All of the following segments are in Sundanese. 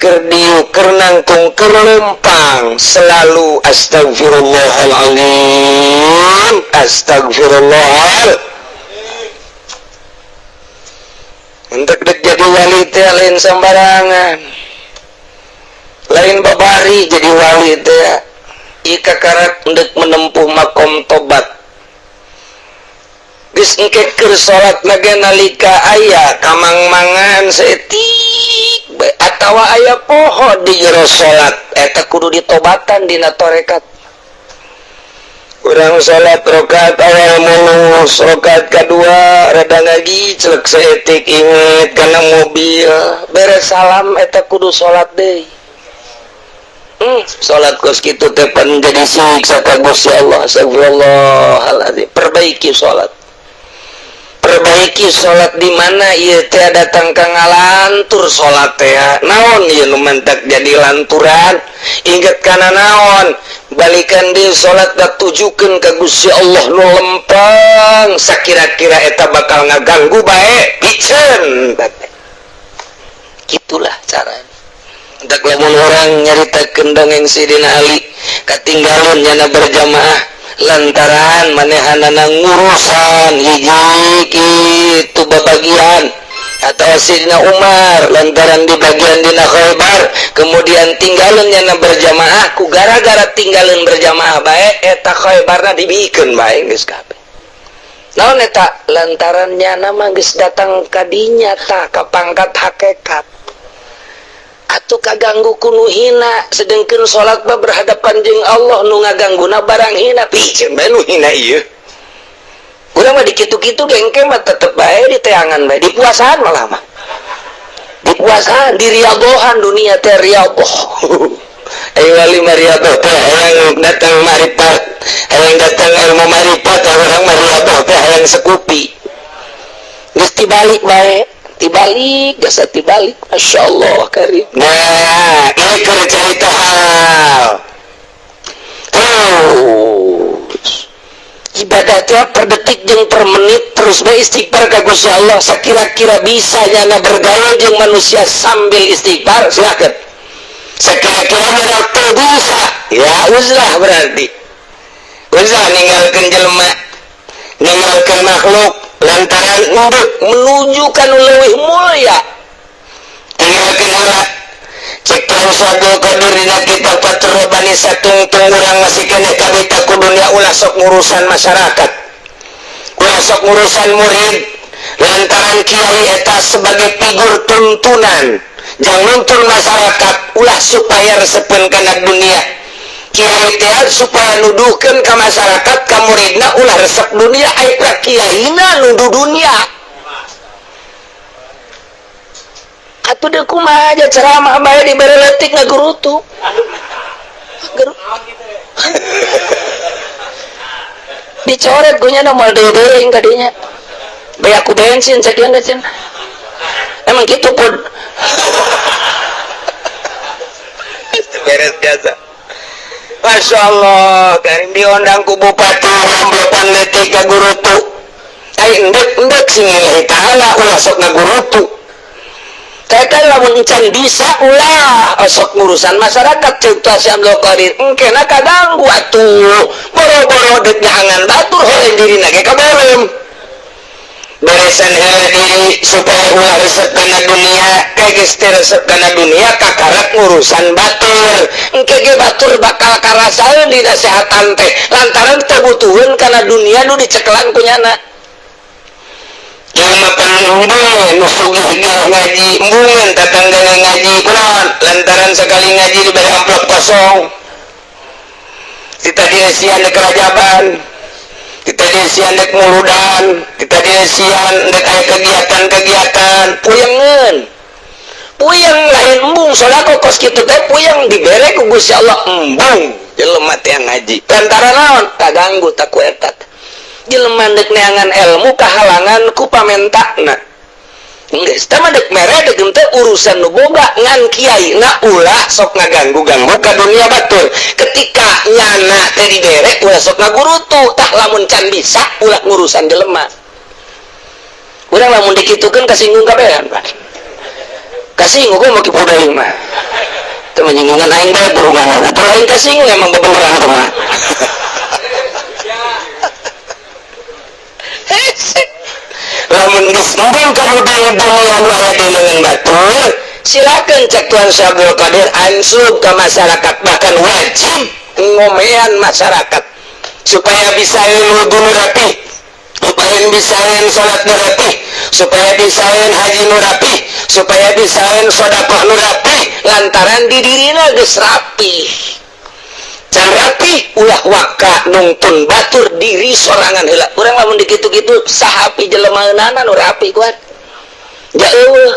keur diuk, keur nangkung, keur lempang, selalu astagfirullahaladzim, astagfirullah. Untuk dek jadi wali teh lain sembarangan, lain babari jadi wali teh. Ika karak ndek menempuh makom tobat. Geus engke keur salat lagi nalika aya kamang-mangan saeutik bae atawa aya poho di jero salat, eta kudu ditobatan dina tarekat. Urang salat rakaat awal mulus, rakaat kedua rada ngagicelek saeutik, inget kana mobil, beres salam eta kudu salat deui. Salat kos kitu teh pan jadi siksa ka Gusti Allah. Astagfirullahaladzim. Perbaiki salat, perbaiki salat. Di mana ieu teh datang ka ngalantur salat teh? Naon ieu nu mentak jadi lanturan? Inget kana naon? Balikan di salat, tujukeun ka Gusti Allah nu lempeng. Sakira-kira eta bakal ngaganggu bae, piceun. Gitulah caranya. Entak lamun orang nyaritakeun dongeng Sidina Ali katinggalan nyana berjamaah lantaran manehanana ngurusan hiji kitu babagian, atau Sidina Umar lantaran di bagian dina Khaybar, kemudian tinggalan nyana berjamaah. Ku gara-gara tinggalan berjamaah bae, eta Khaybarna dibikeun bae geus kabeh. Naon eta? Lantaran nyana mah geus datang ka dinya tah, ka pangkat hakikat atuh, kaganggu ku nu hina. Sedengkeun salat mah berhadapan jeung Allah, nu ngagangguna barang hina, piceun bae nu hina ieu. Urang mah dikitu-kitu gengke mah tetep bae diteangan bae, di puasaan malah mah, di puasaan, di riadohan. Dunia teh riadoh. Ayo wali mah riadoh teh hayang datang marifat, hayang datang ilmu marifat. Orang mah riadoh teh hayang sekupi. Geus tibalik bae, tibalik jasa, tibalik. Masya Allah karim. Nah, ini keur cerita hal terus ibadah teh per detik jeung per menit terus bae istighfar ka Gusti Allah. Sakira-kira bisa nyana bergaul jeung manusia sambil istighfar, silakan. Sakira-kira nyana teu bisa, ya uzlah. Berarti uzlah, ninggalkeun jelema, ninggalkeun makhluk lantaran untuk menuju ka nu leuwih mulia. Tinggalkeun heula. Cek Abdul Qadir dina kitab Fathur Rabbani, satungtung urang masih keneh kabita ku dunia, ulah sok ngurusan masyarakat, ulah sok ngurusan murid, lantaran kiai eta sebagai figur tuntunan jangan nuntun masyarakat, ulah supaya resepeun kana dunia. Kiai teh supaya nuduhkeun ka masyarakat, ka muridna, ulah resep dunia. Ai kiaina nuduh dunia atuh, deuk kumaha aja ceramah bae dibere leutik ngagurutu. Dicoret ku nya moal deui kadinya, bae aku bensin sekian cenah. Emang gitu pun beres biasa. Masya Allah karim, diundang ku bupati ramblepan leutik ngagurutu. Ai endek endek sing lillahi ta'ala, ulah sok ngagurutu. Kata lamun encan bisa, ulah osok ngurusan masyarakat. Cek si Abdul Qadir, engkena kaganggu atuh, boro-boro dek nyaangan batur, horeng dirina ge kaberem. Beresan heula diri supaya ulah resep kana dunia. Kayak geus teu resep kana dunia, kakarak ngurusan batur, engke ge batur bakal karasaeun dinasehatan teh lantaran teu butuheun kana dunia nu dicekelan ku nyana. Ngaji embungan tatangga ngaji kunaon? Lantaran sekali ngaji diberi amplop kosong. Kita diesian dek kerajaban, kita diesian dek muludan, kita diesian dek aya kegiatan-kegiatan, puyengeun, puyeng. Lain embung sodako kos kitu teh, puyeng dibere ku Gusti Allah. Embung jelema teh ngaji lantaran naon? Kaganggu tak ku eta jelema dek neangan ilmu, kahalangan ku pamentakna. Geus teh mah dek mere dek teh urusan nu boga, ngan kiai na ulah sok ngaganggu-ganggu ka dunia batur. Ketika nyana teh dibere, ulah sok ngagurutu. Tah, lamun can bisa, ulah ngurusan jelema. Urang lamun dikitukeun kasinggung kabehan, Pak. Kasinggung. Gua mau kipu deui mah. Teu menyinggungan aing bae berungan. Atau aing kasinggung emang bebeneran teh mah. Lamun geus embung ka budaya dunia nu aya di leungeun batur, silakan cek Tuan Syekh Abdul Qadir ansub ke masyarakat, bahkan wajib ngomean masyarakat supaya bisa wudu nu rapi, supaya bisa salat nu rapi, supaya bisa haji nu rapi, supaya bisa sedekah nu rapi, lantaran di dirina geus rapi. Can rapi ulah waka nungtun batur diri sorangan heula. Urang lamun dikitu-kitu sahapi jelema-eunana nu rapi kuat. Ja eueuh.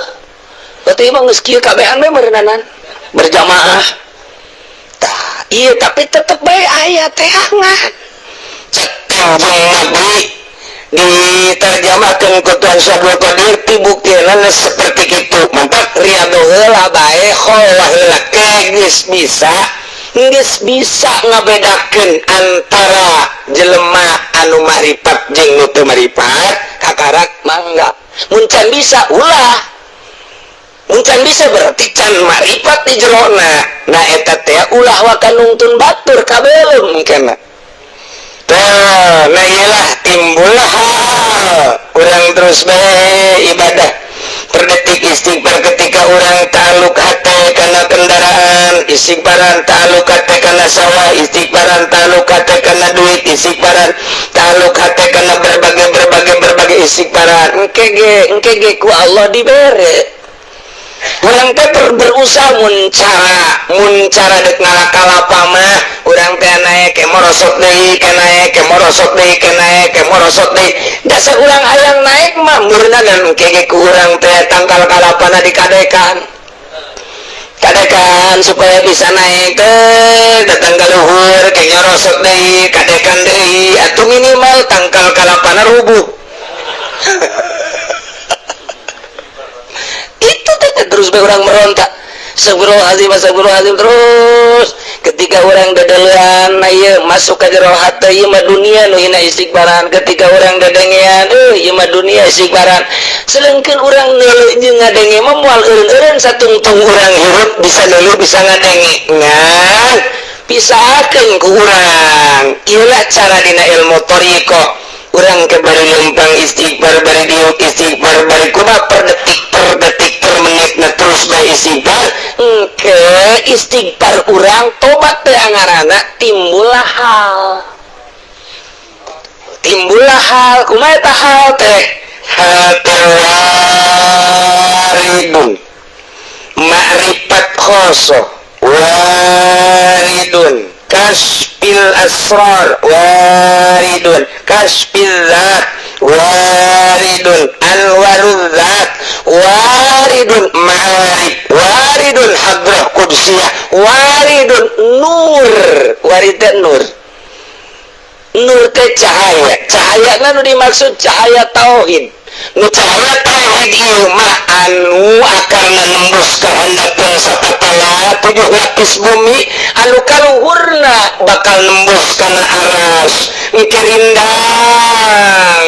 Berarti emang geus kieu kabehan we meureunana berjamaah. Tah, ieu tapi tetep bae aya teangan. Cek Kanjeng Nabi diterjemahkan ke Tuhan Syekh Abdul Qadir tibuktina seperti itu. Mantap riyadho heula bae kholah heula geus bisa. Geus bisa ngabedakeun antara jelema anu maripat jeung nu teu maripat, kakarak mangga. Mun can bisa ulah. Mun can bisa berarti can maripat di jerona. Nah eta teh ulah waka nungtun batur kabelum kana. Tah, nah iyalah timbullah hal urang terus bae ibadah. Per detik istighfar ketika orang ta'aluk hati karena kendaraan, istighfaran ta'aluk hati karena sawah, istighfaran ta'aluk hati karena duit, istighfaran ta'aluk hati karena berbagai istighfaran. Engke ge ku Allah dibere. Urang teh berusaha mun cara dek ngalakalapa mah urang teh naek ke morosot deui, ke naek ke morosot deui, ke naek ke morosot deui. Dasar urang hayang naik mah murna dan engke ge ku urang teh tangkal kalapana dikadekan. Kadekan supaya bisa naik teh datang ka luhur ke nyorosot deui, kadekan deui atuh minimal tangkal kalapana rubuh. Itu teh terus bae urang merontak. Astagfirullahaladzim, terus ketika orang dadelean ieu masuk ka jero hate ieu mah dunia nu hina istighfaran. Ketika orang dadengean ieu mah dunia istighfaran. Sedangkan urang neuleuh jeung ngadenge mah moal eureun-eureun satungtung urang hirup bisa neuleuh bisa ngadenge ngan pisahkeun ku urang. Ieulah cara dina ilmu thariqah. Urang ke bari lempang istighfar, bari diuk istighfar, bari kumaha per detik per detik per menit na terus bae istighfar. Engke istighfar urang tobat teh ngaranna timbullah hal. Timbullah hal kumaha eta hal teh? Hate waridun ma'rifat khoso waridun kasfil asrar waridun kasfil zat waridun anwarul zat waridun ma'arif waridun hadrah qudsiyah waridun nur. Waridun nur, nur teh cahaya. Cahaya nu dimaksud cahaya tauhid. Nu cahaya tauhid ieu mah anu akarna nembus ka handapeun sapatala 7 lapis bumi anu kaluhurna bakal nembus kana aras engke rindang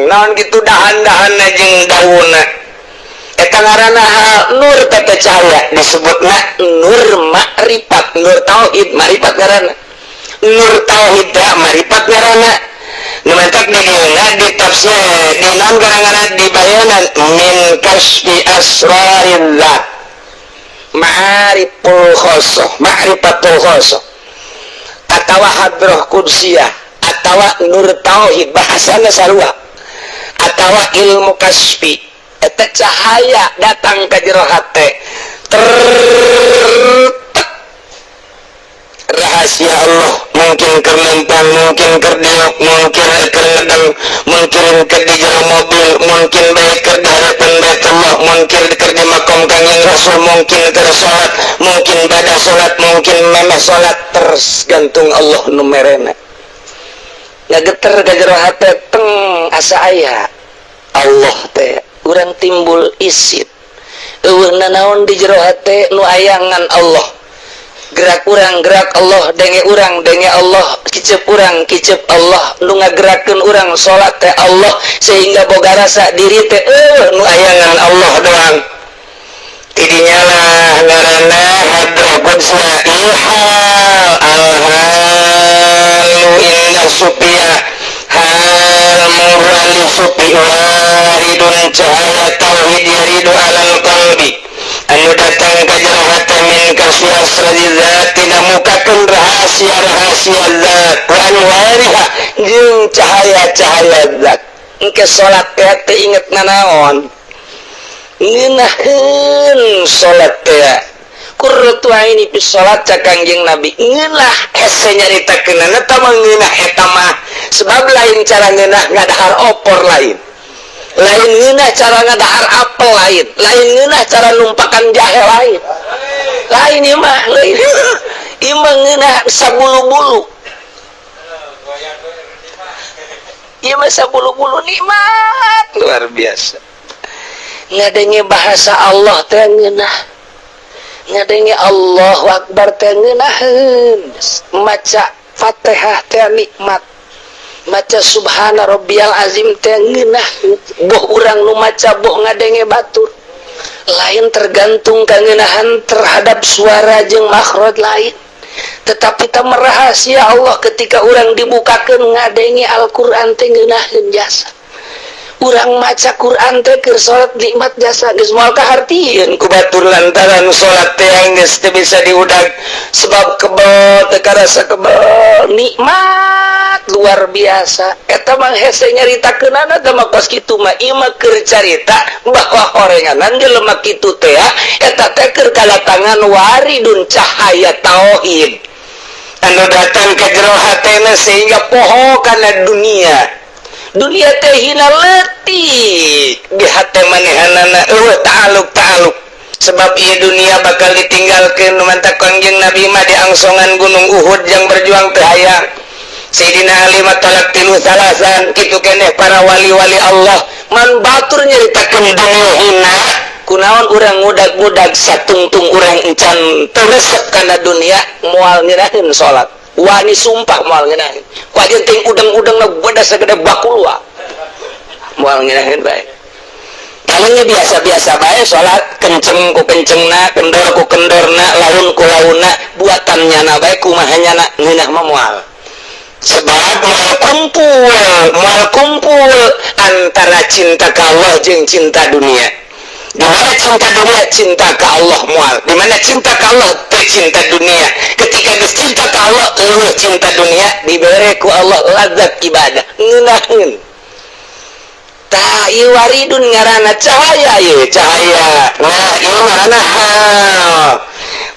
naon kitu dahan-dahanna jeung daunna eta ngaranna nur teh cahaya disebutna nur makrifat, nur tauhid makrifat ngaranna. Nur tauhid teh makrifat ngaranna. Nu mantak di dieuna di tafsir di naon gara-gara di bayanan min kasfi asrarillah ma'ariful khosoh, ma'rifatul khosoh atawa hadroh kudsiyah atawa nur tauhid bahasana sarua atawa ilmu kasfi eta cahaya datang ka jero hate rahasia Allah mungkin keur lempang, mungkin keur diuk, mungkin keur ngedeng, mungkin keur di jero mobil, mungkin bae keur di harapan Baitullah, mungkin keur di makom Kangjeng Rasul, mungkin keur salat, mungkin bada salat, mungkin memeh salat, tergantung Allah nu merena. Ngageter ka jero hate teng asa aya Allah teh urang timbul isit. Eueuh nanaon di jero hate nu ayangan Allah. Gerak urang gerak Allah, denge urang denge Allah, kicep urang kicep Allah, nu ngagerakeun urang salat teh Allah sehingga boga rasa diri teh nu ayangan Allah doang. Tidinya lah ngaranna datang ka jero hate min kasfi asrari zat, tina mukakeun rahasia-rahasia zat, wa anwariha jeung cahaya-cahaya zat. Engke salat teh teu inget nanaon, ngeunaheun salat teh. Qurratu aini fi salat, cak Kangjeng Nabi, ngeunah hese nyaritakeunana. Eta mah ngeunah, eta mah sebab lain cara ngeunah ngadahar opor, lain lain ngeunah cara ngadahar apel, lain lain ngeunah cara numpakan jahe, lain lain. Ieu mah lain, ieu mah ngeunah sabulu-bulu, ieu mah sabulu-bulu, nikmat luar biasa. Ngadenge bahasa Allah teh ngeunah, ngadenge Allahu Akbar teh ngeunaheun, maca Fatihah teh nikmat, maca subhana rabbiyal azim teh ngeunah, boh urang nu maca, boh ngadenge batur. Lain tergantung kangeunahan terhadap suara jeung makhraj, lain, tetapi ta rahasia Allah ketika urang dibukakeun ngadenge Al-Qur'an teh ngeunaheun jasa. Urang maca Quran teh keur salat nikmat jasa, geus moal kahartieun ku batur lantaran salat teh geus teu bisa diudag sebab kebel, teu karasa kebel, nikmat luar biasa. Eta mah hese nyaritakeunana teh mah kos kitu mah. Ieu mah keur carita bahwa horenganan jelema kitu teh eta teh keur kadatangan waridun, cahaya tauhid anu datang ke jero hatena sehingga poho kana dunia. Dunia teh hina leutik di hate manehanana, eueuh ta'aluk ta'aluk, sebab ieu dunia bakal ditinggalkeun. Mantak Kangjeng Nabi mah di angsongan Gunung Uhud yang berjuang teu hayang. Sayyidina Ali mah talak tilu salasan kitu keneh para wali-wali Allah. Man batur nyaritakeun dunia hina, kunaon urang ngudag-ngudag satungtung urang encan teu resep kana dunia, moal ngeunaheun salat. Wani sumpah moal ngeunaheun. Ku aja ting udang-udang na beda sagede bakulwa, moal ngeunaheun bae. Palingnya biasa-biasa bae salat, kenceng ku kencengna, kendor ku kendorna, laun ku launna, buatan nyana bae kumaha nyana, ngeunah mah moal, sebab moal kumpul, moal kumpul antara cinta ka Allah jeung cinta dunia. Di mana cinta dunia, cinta ke Allah moal. Di mana cinta ke Allah teh cinta dunia. Ketika geus cinta ke Allah, eueuh cinta dunia, dibere ku Allah lazat ibadah, ngeunaheun. Tah, ieu waridun ngaranna cahaya, ieu cahaya. Nah, ieu ngaranna hal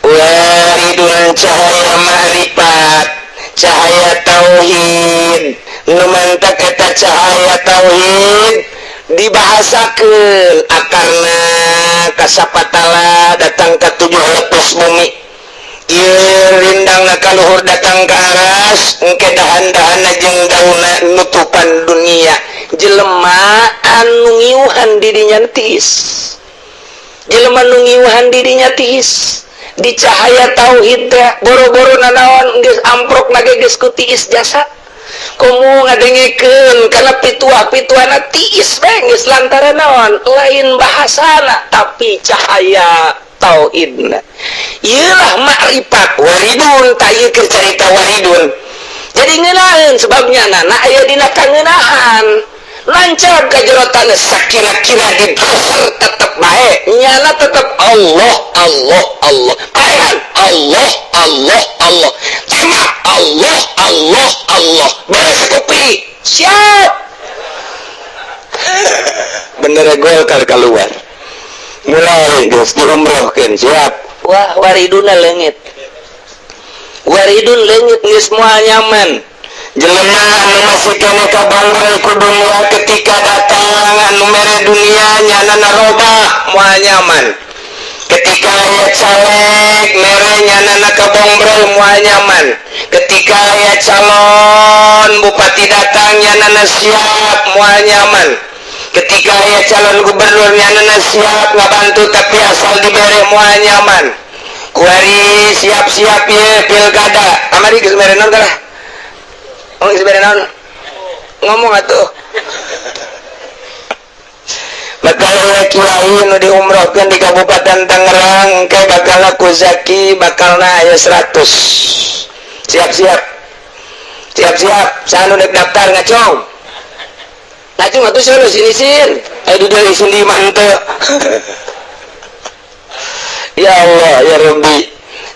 waridun, cahaya ma'rifat, cahaya tauhid. Nu mantak eta cahaya tauhid dibahasakeun akarna kasapatala datang ke tujuh lepus bumi. Ieu rindangna ka luhur datang ke aras, engke dahan-dahanna jeung daunna nutupan dunia. Jelema anu ngiuhan didinya tiis, jelema nu ngiuhan didinya tiis di cahaya tauhid teh, boro-boro nanaon geus amprok nage geus ku tiis jasa. Komo ngadengekeun kana pituah-pituahna tiis bae geus, lantaran naon? Lain bahasana tapi cahaya tauhidna. Ieu lah makrifat waridun. Tak ieu keur carita waridun, jadi ngeunaheun sebabnya nana aya dina kangeunahan, lancar ka jero taneuh, sakira-kira di dasar tetep bae nyana, tetep Allah, Allah, Allah, bae Allah, Allah, Allah, tembak Allah, Allah, Allah, beres kopi siap. Bendera Golkar keluar, mulai geus diumrohkeun, siap. Wah, wariduna leungit, waridun leungit, geus moal nyaman. Jelema anu masih keneh kabangga ku dunia, ketika datang anu mere dunia, nyana narobah, moal nyaman. Ketika aya caleg mere, nyana kabongbrol, moal nyaman. Ketika aya calon bupati datang, nyana siap, moal nyaman. Ketika aya calon gubernur, nyana siap ngabantu, tapi asal dibere, moal nyaman. Kuari siap-siap ya pilkada kamari geus mere naon kalah? Oh, geus mere naon? Ngomong atuh. Bakal kiai nu diumrohkeun di Kabupaten Tangerang ke bakal ku Zaki, bakalna aya 100. Siap-siap, siap-siap. Saha nu dek daftar? Ngacung, ngacung atuh. Sini sini, sin, ayo di sini mah henteu. Ya Allah ya Rabbi.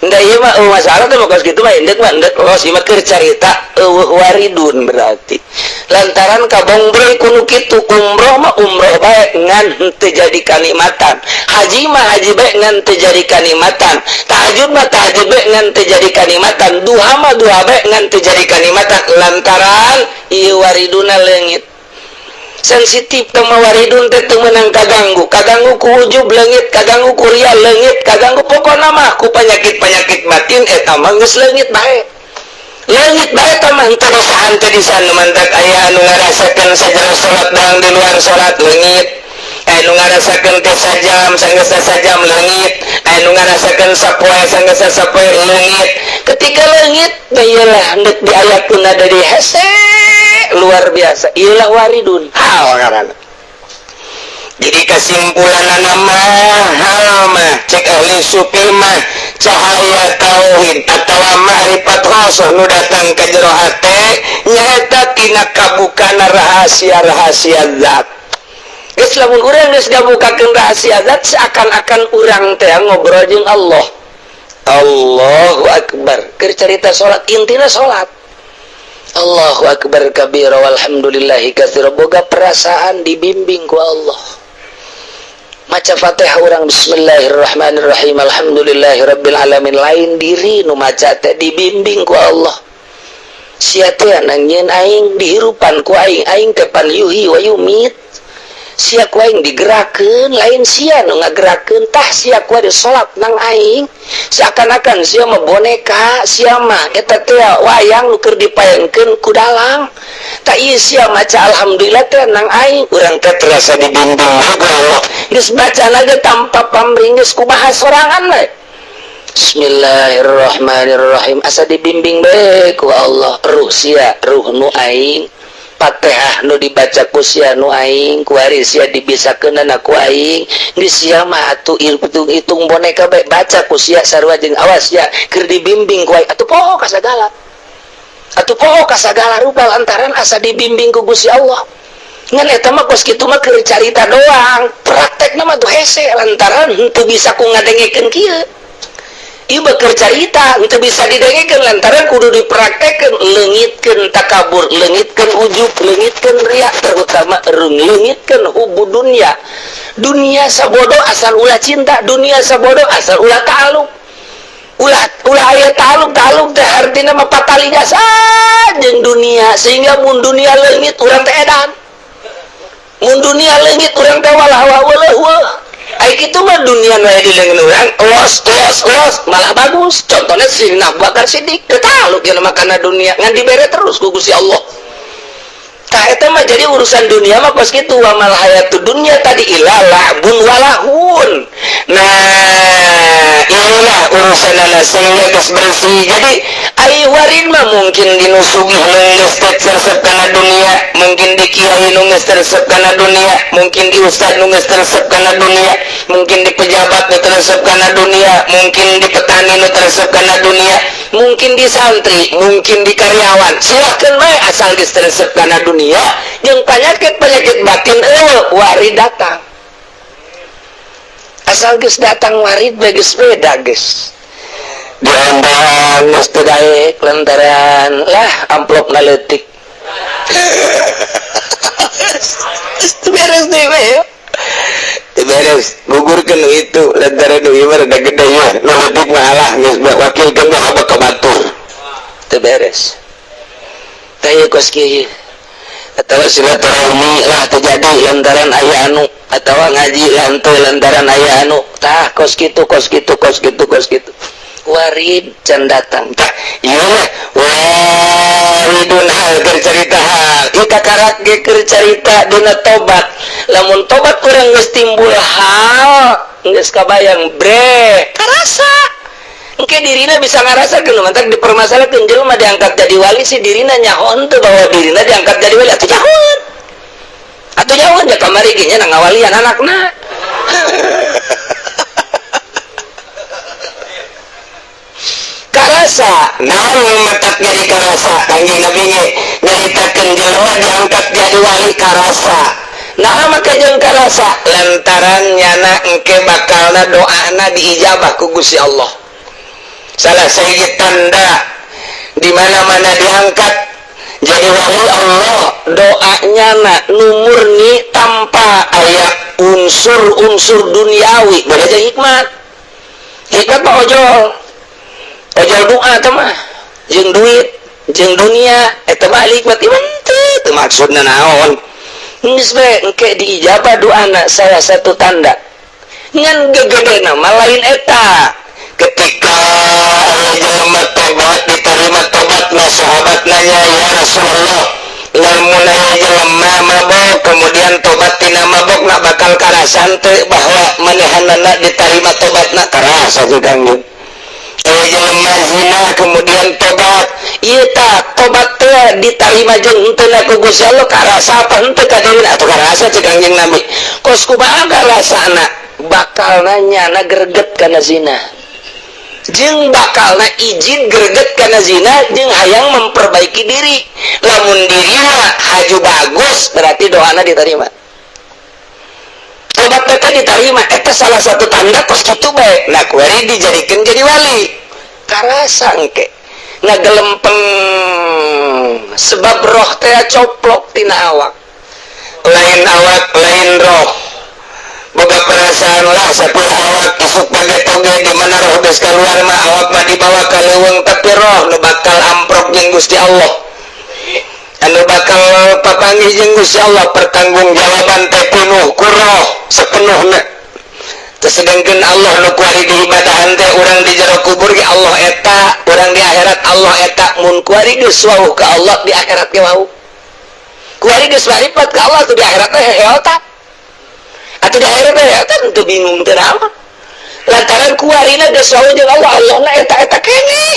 Enggak iya mah masalah tuh kos kitu mah endek mah endek los ieu mah keur carita eueuh waridun berarti. Lantaran kabongbreng kudu kitu umroh mah umroh bae ngan henteu jadi kanikmatan. Haji mah haji bae ngan teu jadi kanikmatan. Tahajud mah tahajud bae ngan teu jadi kanikmatan. Duha mah duha bae ngan teu jadi kanikmatan lantaran ieu wariduna leungit. Sensitif teh waridun teh teu meunang kaganggu, kaganggu ku ujub leungit, kaganggu ku ria leungit, kaganggu pokona mah ku penyakit-penyakit batin eta mah geus leungit bae. Leungit bae teh mah henteu dosahan teh di mantak aya anu ngarasakeun sajam salat daang di luar salat leungit. Aya nu ngarasakeun teh sajam sanggeus sajam leungit, aya nu ngarasakeun sapoe sanggeus sapoe leungit. Ketika leungit bae lah endek diayakeun ada di hese luar biasa. Iyalah waridun hal ngaranna. Jadi kesimpulan mah hal mah cek ahli sufi mah cahaya tauhid atawa ma'rifat khosah nu datang ke jero hate nyaeta tina kabukana rahasia-rahasia zat. Geus lamun urang geus ngabukakeun rahasia zat seakan-akan urang teh ngobrol jeung Allah. Allahu akbar. Keur carita salat intina salat. Allahu akbar kabira walhamdulillahi katsira, boga perasaan dibimbing ku Allah. Maca Fatihah urang bismillahirrahmanirrahim alhamdulillahirabbil alamin, lain diri nu maca teh dibimbing ku Allah. Sia teh nangieun aing dihirupan ku aing, aing teh pan yuhi wa yumit. Sia ku aing digerakkeun, lain sia nu ngagerakeun, tah sia ku ada salat nang aing. Seakan-akan sia mah boneka, sia mah eta teh wayang nu keur dipaenkeun ku dalang. Tah ieu sia maca alhamdulillah teh nang aing, urang teh terasa dibimbing ku Allah. Geus baca lagi tanpa pamrih geus kumaha sorangan we. Bismillahirrahmanirrahim asa dibimbing bae ku Allah. Ruh sia ruh nu aing, Fatihah nu dibaca ku sia nu aing, kuari sia dibisakeunana ku aing. Geus sia mah atuh hitung-hitung boneka bae baca ku sia sarua jeung awas sia keur dibimbing ku aing. Atuh poho ka sagala. Atuh poho ka sagala rupa lantaran asa dibimbing ku Gusti Allah. Ngan eta mah kos kitu mah keur carita doang, praktekna mah tuh hese lantaran henteu bisa ku ngadengekeun kieu. Ieu mah keur carita henteu bisa didengekeun lantaran kudu dipraktekkeun, leungitkeun takabur, leungitkeun ujub, leungitkeun riya, terutama leungitkeun hubu dunya. Dunia sabodo asal ulah cinta, dunia sabodo asal ulah ta'aluk. Ulah ulah aya ta'aluk, ta'aluk teh artina mah patali jasa jeung dunia, sehingga mun dunia leungit urang teh edan. Mun dunia leungit urang teh walah wah. Ai kitu mah dunia nu aya di leungeun urang los los los malah bagus. Contohnya si Abu Bakar Siddiq teu taluk ieu mah kana dunia ngan dibere terus ku Gusti Allah. Tah eta mah jadi urusan dunia mah kos kitu wa mal hayatud dunya tadi illa la'bun walahun. Nah, inilah urusanana sehingga geus bersih. Jadi ai warin mah mungkin di nu sugih nu geus teu resep kana dunia, mungkin di kiai nu geus resep kana dunia, mungkin di ustad nu geus resep kana dunia, mungkin di pejabat nu resep kana dunia, mungkin di petani nu resep kana dunia, mungkin di santri, mungkin di karyawan. Silakan bae asal geus resep kana dunia, jeung penyakit-penyakit batin eueuh warid datang. Asal geus datang warid bae geus beda geus. Diundang geus teu daek lantaran lah amplopna leutik. Beres deui we. Teu beres, gugurkeun nu itu lantaran nu ieu mah rada gede ya, nu leutik mah alah geus wakilkeun mah ka batur. Teu beres. Tah ieu kos kieu. Atawa silaturahmi lah terjadi lantaran aya anu, atawa ngaji lah henteu lantaran aya anu. Tah kos kitu kos kitu kos kitu kos kitu. Warid can datang. Tah ieu mah waridun hal keur carita hal. Ieu kakarak ge keur carita dina tobat. Lamun tobat urang geus timbul hal, geus kabayang bre, karasa. Engke dirina bisa ngarasakeun mantak dipermasalahkeun jelema diangkat jadi wali si dirina nyaho henteu bahwa dirina diangkat jadi wali atuh nyahoeun. Atuh nyahoeun ja kamari ge nya ngawalian anakna. Karasa, naon matak jadi karasa? Kanjeng Nabi ge nyaritakeun jelema diangkat jadi wali karasa. Nah, maka jeung karasa lantaran nyana engke bakalna doana diijabah ku Gusti Allah. Salah sahiji tanda di mana-mana diangkat jadi wali Allah, doanya na nu murni tanpa aya unsur-unsur duniawi. Beda jeung hikmat. Hikmat mah ojol ojol, doa teh mah jeung duit jeung dunia, eta mah hikmat. Ieu teu maksudna naon, geus bae engke diijabah doana. Salah satu tanda ngan gegedena mah lain eta, ketika jelema tobat diterima tobatna. Sahabat nanya, "Ya Rasulullah, lamun aya jelema mabok kemudian tobat tina mabok na, bakal karasan teu bahwa manehanana diterima tobatna?" "Karasa juga, Kangjeng." Aya jelema zina kemudian tobat, ieu tah tobat teh diterima jeung henteu ku Gusti Allah, karasa apa henteu ka dirina? "Atuh karasa," cek Kangjeng Nabi. Kos kumaha karasana? Bakal nanya na greget kana zina, jeung bakalna izin greget kana zina, jeung hayang memperbaiki diri. Lamun dirina haju bagus, berarti doana diterima, tobat teh diterima. Eta salah satu tanda kos kitu bae. Nah, kuari dijadikan jadi wali karasa engke ngagelempeng, sebab roh teh coplok tina awak, lain awak, lain roh, boga perasaan lah satu awak isuk pakai toge. Di mana roh geus keluar mah, awak mah dibawa ka leuweung, tapi roh nu bakal amprok jeung Gusti Allah, anu bakal papanggih jeung Gusti Allah. Pertanggungjawaban teh penuh ku roh sepenuhna. Sedangkan Allah nu kuari diibadahan teh, urang di jero kubur ge Allah eta, urang di akhirat Allah eta. Mun kuari geus wauh ka Allah, di akhirat ge wauh. Kuari geus marifat ka Allah tuh, di akhirat teh heota atau di akhirat teh heota teu bingung teu naon, lantaran kuarina geus wauh jeung Allah, Allah na eta eta keneh.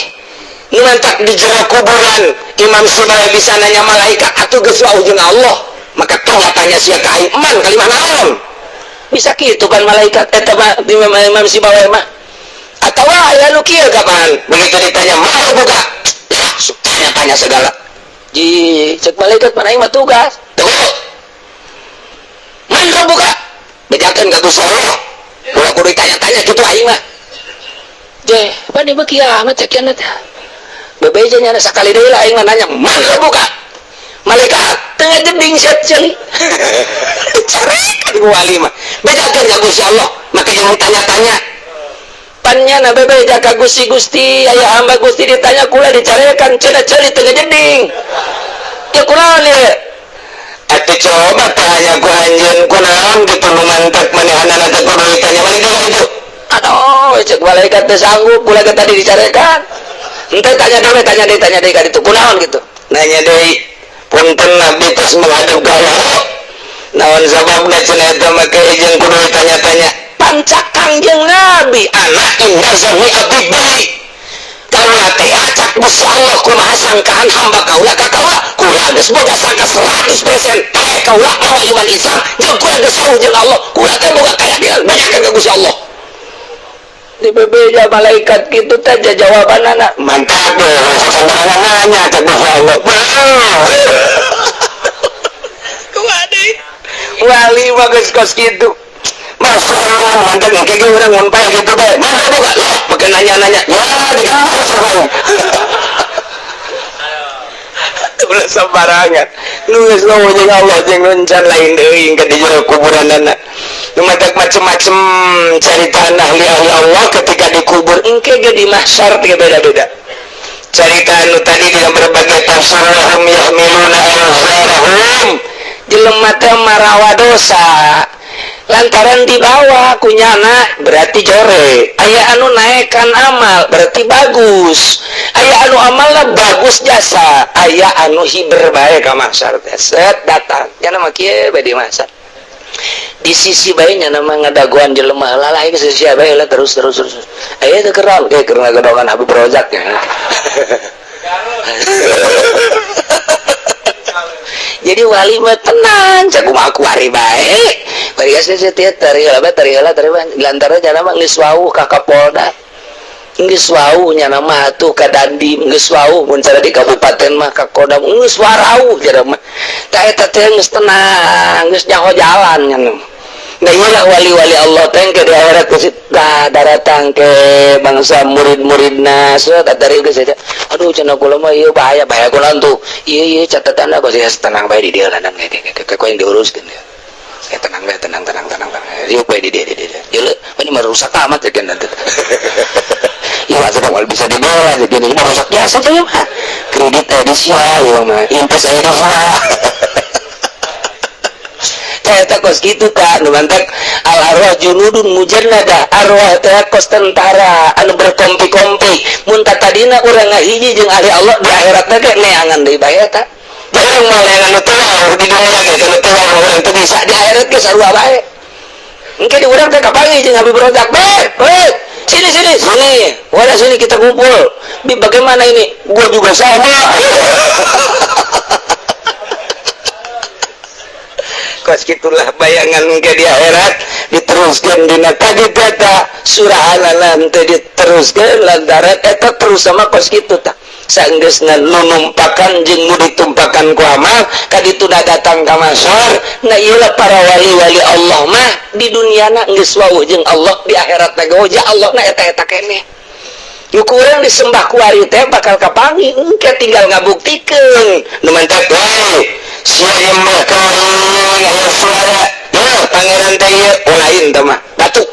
Nu mantak di jero kuburan Imam Sibawaih bisa nanya malaikat, atuh geus wauh jeung Allah, maka tong tanya sia ka aing, man kalimah naon bisa kitu kan malaikat eta mah. Imam Sibawaih mah atau aya nu kieu, kapan begitu ditanya mah buka tanya-tanya segala. Ji, cek malaikat, mana aing mah tugas tuh. Man buka bejakeun ka Gusti Allah, ulah kudu ditanya-tanya kitu aing mah. Je, pan ieu kiamat cek kieu teh. Bebeja nya sakali deui lah aing mah nanya, man buka. Malaikat tengah jeding set ceuli. Carekan ku wali mah. Bejakeun ka Gusti Allah, maka jangan tanya-tanya. Pannya na bebeja ka Gusti, "Gusti, aya hamba Gusti ditanya kula dicarekan cenah ceuli tengah jeding." Ya kunaon ieu? Atuh coba tanya ku anjeun, kunaon kitu nu mantak manehanana teh kudu ditanya balik deui itu. Aduh, cek malaikat, teu sanggup kula ge tadi dicarekan. Ente tanya deui, tanya deui, tanya deui ka ditu. Kunaon gitu? Nanya deui. Punten, Nabi terus menghadap ka Allah. Naon sababna cenah eta make jeung kudu ditanya-tanya? Pancak Kangjeng Nabi, ana inda zanni abdi bi. Kaula teh acak Gusti Allah kumaha sangkaan hamba kaula ka kaula. Kula geus boga sangka 100% eh kaula mawa iman Islam jeung kula geus wauh jeung Allah. Kula teh boga keyakinan banyak ka Gusti Allah. Di bebeja malaikat gitu teh jawaban anak mantap deh, sembarangan nanya cek Gusti Allah. Kumaha deui? Wali mah geus kos kitu. Masya Allah, mantap kayak gitu orang mun pae gitu bae. Mana buka? Lah, pakai nanya-nanya. Ya, dikasih. Ulah sembarangan. Nu geus ngomong jeung Allah jeung nuncan lain deui ka di jero kuburanana. Nu matak macem-macem caritaan ahli-ahli Allah ketika dikubur, engke ge di mahsyar teh beda-beda. Carita anu tadi dalam berbagai tafsir, hum yahmiluna awzarahum, jelema teh marawa dosa lantaran dibawa kunyana berarti jore. Aya anu naikkan amal berarti bagus, aya anu amalna bagus jasa, aya anu hiber bae ka mahsyar teh. Set datang nya mah kieu bae di mahsyar, di sisi bae nya nama ngadagoan jelema lah lah ke sisi bae lah, terus terus terus aya teu keram kayak keur ngadagoan Habib Rozak ya. Jadi wali mah tenang, cek kumaha kuari bae. Bari geus teh tari heula bae, tari heula, tari bae. Lantaran jana mah geus wauh ka Kapolda. Geus wau nya mah atuh ka Dandim, geus wau mun cara di kabupaten mah ka Kodam, geus warau cara mah. Tah, eta teh geus tenang, geus nyaho jalan nya. Nah, iyalah wali-wali Allah teh ke di akhirat ke dah daratang ke bangsa murid-muridna so dari geus aja. Aduh, cenah, kula mah ieu bahaya bahaya kula tuh. Ieu ieu catatan aku sih, tenang bae di dieu lah, kayak yang diuruskeun ya. Ya, tenang bae, tenang, tenang, tenang, tenang. Ieu bae di dieu, di dieu. Ieu ini mah rusak amat ya kan. Ya sudah mal bisa dibela begini mah, rusak biasa tuh ya mah. Kredit di sia ya mah, invest aya mah. Eta kos kitu tah nu mantak al arwah junudun mujannada, arwah teh kos tentara anu berkompi-kompi. Mun tadina urang ngahiji jeung ahli Allah, di akhirat teh neangan deui bae. Eta urang mah neangan nu teu di dunia ge, nu teu urang teu bisa, di akhirat ge sarua bae. Engke di urang teh kapanggih jeung Habib Rozak, "Be, be, sini, sini, sini, wadah sini, kita kumpul. Bi, bagaimana ini?" "Gua juga sama." Kos gitulah bayangan ke di akhirat. Diteruskan dina tadi kata surah teh, diteruskan lantaran eta terus sama kos kitu tah. Sanggeusna nu numpakan jeung nu ditumpakan ku amal kaditu datang ka masar. Nah, ieu para wali-wali Allah mah di duniana geus wawuh jeung Allah, di akhirat teh goja Allah na eta-eta keneh. Nu kurang disembah kuari teh bakal kapanggih engke, tinggal ngabuktikeun. Nu mantap wae sia nyembah ka aya suara ya, pangeran teh ieu, oh lain teh mah batu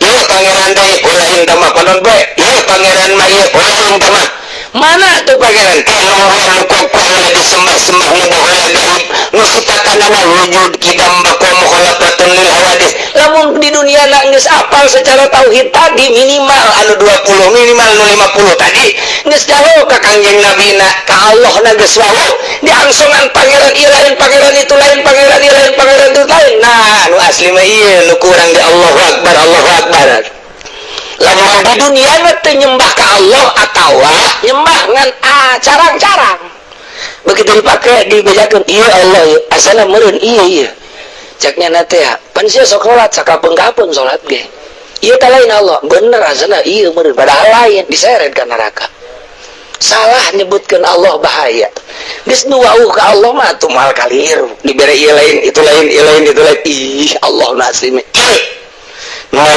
ieu, pangeran teh, oh lain teh mah panon poe ieu, pangeran mah ieu, oh lain teh mah. Mana tuh pangeran nu disembah-sembah, nu baheula gaib, nu sifatanana wujud kidam baqa mukhalafatun lil hawadis? Lamun di dunia na geus apal secara tauhid tadi, minimal anu 20, minimal anu 50 tadi, geus jauh ka Kangjeng Nabi na, ka Allah na geus wawuh, diangsongan pangeran ieu lain, pangeran itu lain, pangeran ieu lain, pangeran itu lain. Nah, nu asli mah ieu nu kurang di Allahu Akbar, Allahu Akbar. Lamun di dunia mah teu nyembah ka Allah atawa nyembah ngan ah carang-carang, begitu dipakai dibejakeun, iya Allah ieu asana meureun, iya iya ceknya na teh, pan sia sok salat sakapeung-kapeung salat ge, ieu teh lain Allah bener, asana iya meureun, padahal lain, diseret ka neraka. Salah nyebutkeun Allah bahaya. Geus nu wauh ka Allah mah atuh moal kaliru, dibere ieu lain, itu lain, ieu lain, itu lain, ih Allah nu asli mah. Lah,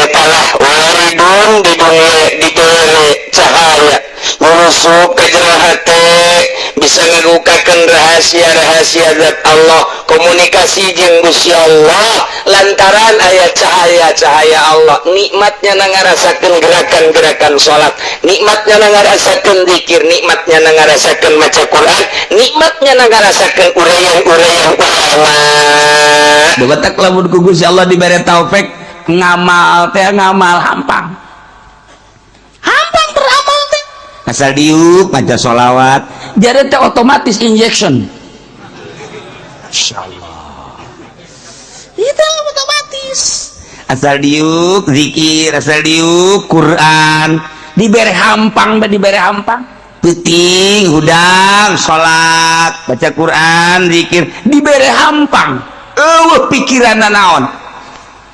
waridun di dunia diberi cahaya menyusup ke jero hati, bisa ngagukakeun rahasia-rahasia zat Allah, komunikasi jeung Gusti Allah lantaran aya cahaya-cahaya Allah. Nikmatnya na ngarasakeun gerakan-gerakan salat, nikmatnya na ngarasakeun zikir, nikmatnya na ngarasakeun maca Quran, nikmatnya na ngarasakeun uraian-uraian ulama. Bebetak lamun ku Gusti Allah dibere taufik ngamal teh, ngamal hampang hampang, beramal teh asal diuk maca sholawat jadi teh otomatis injection. Insyaallah itu otomatis, asal diuk zikir, asal diuk Quran, dibere hampang, dibere hampang, peuting hudang salat, baca Quran, zikir, dibere hampang, eueuh pikiran naon,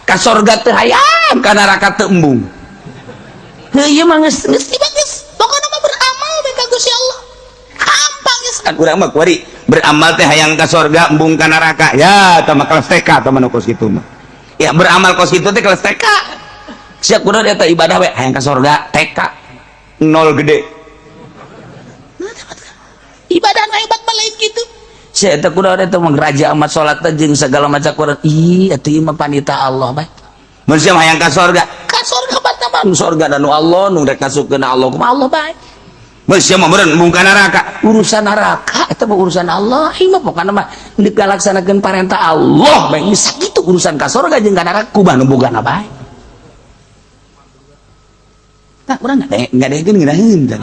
ka sorga teu hayang, ka neraka teu embung. Heuh, ieu mah geus geus geus pokona mah beramal we ka Gusti Allah hampang geus. Kan urang mah kuari beramal teh hayang ka sorga, embung ka neraka. Ya tah mah kelas TK tah mah kos kitu mah. Ya, beramal kos kitu teh kelas TK. Siap kudu eta ibadah we hayang ka sorga, TK nol gede. Ibadah nu hebat mah lain gitu. Saya teh kudu eta mah raja amat salat teh jeung segala macam Quran. Ih, atuh ieu mah panita Allah bae. Mun sia hayang ka sorga, ka sorga mah mah nu sorga dan nu Allah, nu rek masukkeun Allah kumaha Allah bae. Mun sia mah meureun embung ka neraka, urusan neraka eta mah urusan Allah. Ieu mah pokona mah deuk ngalaksanakeun parentah Allah bae, geus sakitu. Urusan ka sorga jeung ka neraka kumaha nu bogana bae. Tah, urang ngadengekeun ngeunaheun tah.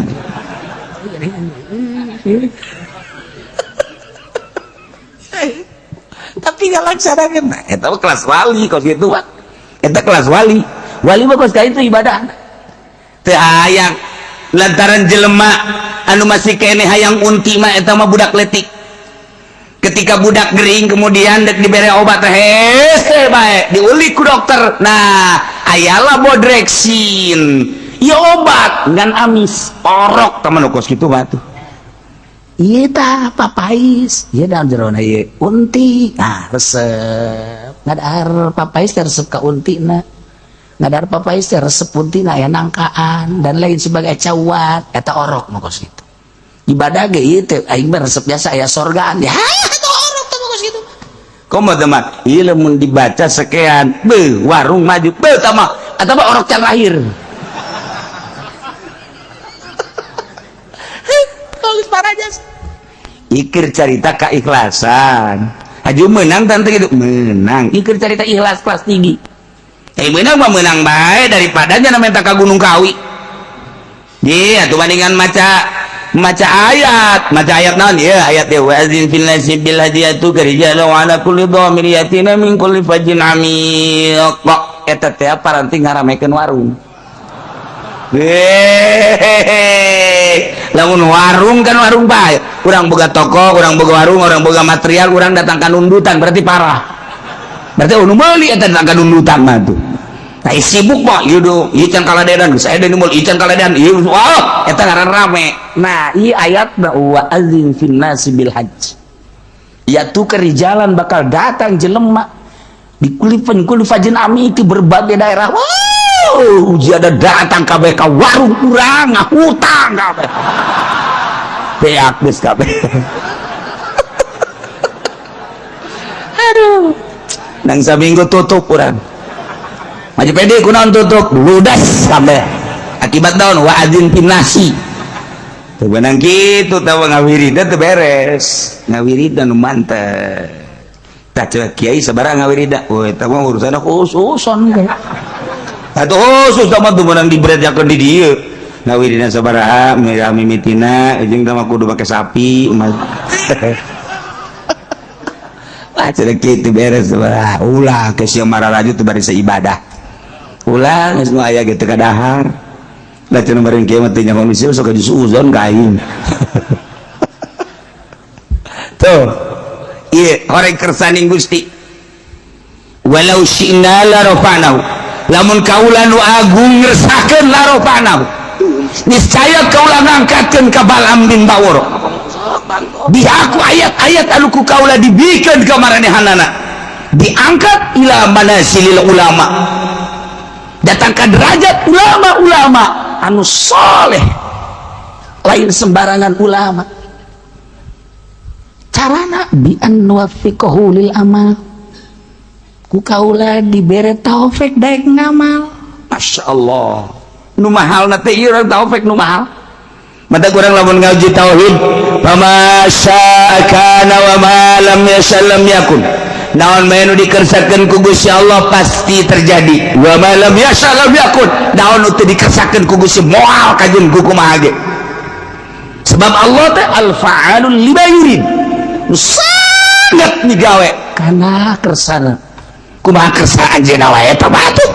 Tapi nggak laksanakan. Nah, eta mah kelas wali kos gitu mah. Eta kelas wali, wali mah kos itu ibadah teu hayang lantaran jelema anu masih kene hayang unti mah eta mah budak letik. Ketika budak gering kemudian dek dibere obat, hese bae diulik ku dokter. Nah, ayalah bodreksin. Ieu obat ngan amis orok teman kos kitu mah tuh. Ieu tah papais, ieu dalam jerona ieu unti. Nah, resep. Ngadahar papais teh resep ka untina. Ngadahar papais teh resep untina, aya nangkaan dan lain sebagai cawat, eta orok mah kos kitu. Ibadah ge ieu teh aing mah resep biasa aya sorgaan. Ya, eta orok teh kos kitu. Komo teman, ieu lamun dibaca sekian, beuh warung maju, beuh tah mah, eta mah orok can lahir. Ikir carita keikhlasan. Haju menang tante gitu, menang. Ikir carita ikhlas kelas tinggi. Eh menang mah menang bae daripada nya minta ka Gunung Kawi. Iya, tuh bandingan maca maca ayat, maca ayat naon ya, ayat ya wa azin fil nasi bil hadiyatu karijalu ala kulli dhamir yatina min kulli fajin amiq. Eta teh paranti ngaramekeun warung. Hehehe. Lamun warung kan warung bae, urang boga toko, urang boga warung, urang boga material, urang datang ka nundutan berarti parah. Berarti anu meuli eta datang ka nundutan mah tuh. Nah, sibuk mah ieu do, ieu can kaladedan, geus aya deui ieu can kaladedan, ieu wah eta ngaran rame. Nah, ieu ayat wa azin fin nasi bil hajj. Ya tuh kerijalan bakal datang jelema di kulifan kulifajin ami itu berbagai daerah. Wow, ada datang kabeh ka warung urang ngahutang kabeh. Beak geus kabeh. Aduh. Nang saminggu tutup urang. Maju pede kunaon tutup, ludas kabeh. Akibat naon wa adzin pinasi. Teu beunang kitu tah ngawirida teu beres. Ngawirida nu mantep. Tah ceuk kiai sabaraha ngawirida. Woi, eta mah urusanna khususon kayak. Atau khusus mah teu meunang diberejakeun di dieu. Ngawirida sabaraha mimitina jeung tah mah kudu make sapi. Wah, ceuk kitu beres sabaraha. Ulah ke sia mararaju teu bari ibadah. Ulah geus nu aya ge teu kadahar. Da cenah bareng kieu mah teu nyaho misi sok suuzon ka aing. Tuh. Ieu horeng kersaning Gusti. Walau syi'na la rafa'nahu. Lamun kaula nu agung ngersakeun la rafa'nahu. Niscaya kaula ngangkatkeun ka Balam bin Bawor. Bihaku ayat-ayat anu ku kaula dibikeun ka maranehanana. Diangkat ila manasilil ulama. Datang ke derajat ulama-ulama anu soleh, lain sembarangan ulama. Carana bi an nuwaffiqahu lil amal, ku kaula dibere taufik daek ngamal. Masya Allah, nu mahalna teh ieu urang taufik nu mahal. Mata kurang lamun ngaji tauhid, fama syaa kana wa ma lam yasha lam yakun. Naon bae nu dikersakeun ku Gusti Allah pasti terjadi. Wa ma lam yasha lam yakun. Naon nu teu dikersakeun ku Gusti moal kajeun ku kumaha ge. Sebab Allah teh al-fa'alul lima yurid. Nu sangat migawe kana kersana. Kumaha kersa anjeunna wae eta batu.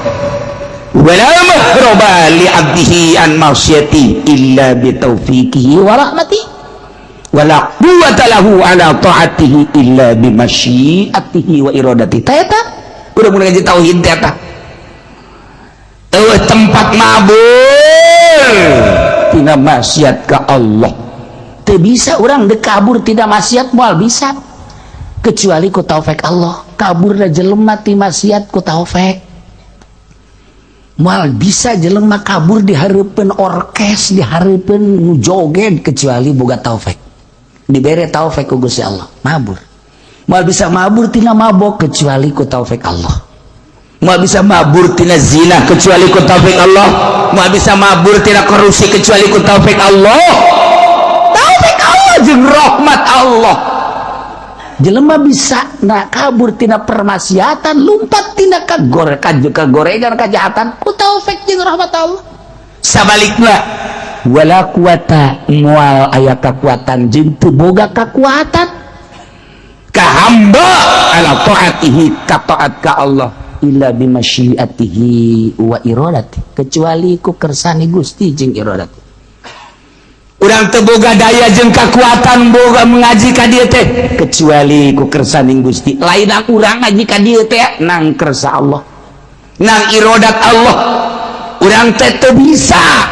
Wala mahraba li 'abdihi an masyati illa bi taufiqihi wa rahmatihi. Wala quwwata lahu ala ta'atihi illa bi masyiatihi wa iradatihi. Ta eta kudu mun ngaji tauhid teh eta. Eueuh tempat mabur tina maksiat ka Allah. Teu bisa urang deuk kabur tidak maksiat moal bisa. Kecuali ku taufik Allah. Kaburna jelema ti maksiat ku taufik. Moal bisa jelema kabur di hareupeun orkes, di hareupeun nu joget kecuali boga taufik. Dibere taufik ku Gusti Allah, mabur. Moal bisa mabur tina mabok kecuali ku taufik Allah. Moal bisa mabur tina zina kecuali ku taufik Allah. Moal bisa mabur tina korupsi kecuali ku taufik Allah. Taufik Allah jeung rahmat Allah. Jelema bisa na kabur tina permaksiatan, lumpat tina kagorengan kejahatan ku taufik jeung rahmat Allah. Sabalikna wala kuwata moal aya kakuatan jeung teu boga kakuatan ka hamba ala taatihi ka taat ka Allah illa bimasyiatihi wa iradati, kecuali ku kersane Gusti jeung iradati. Urang teu boga daya jeung kakuatan boga mengaji ka dieu teh kecuali ku kersaning Gusti. Lain urang ngaji ka dieu teh nang kersa Allah, nang iradat Allah. Urang teh teu bisa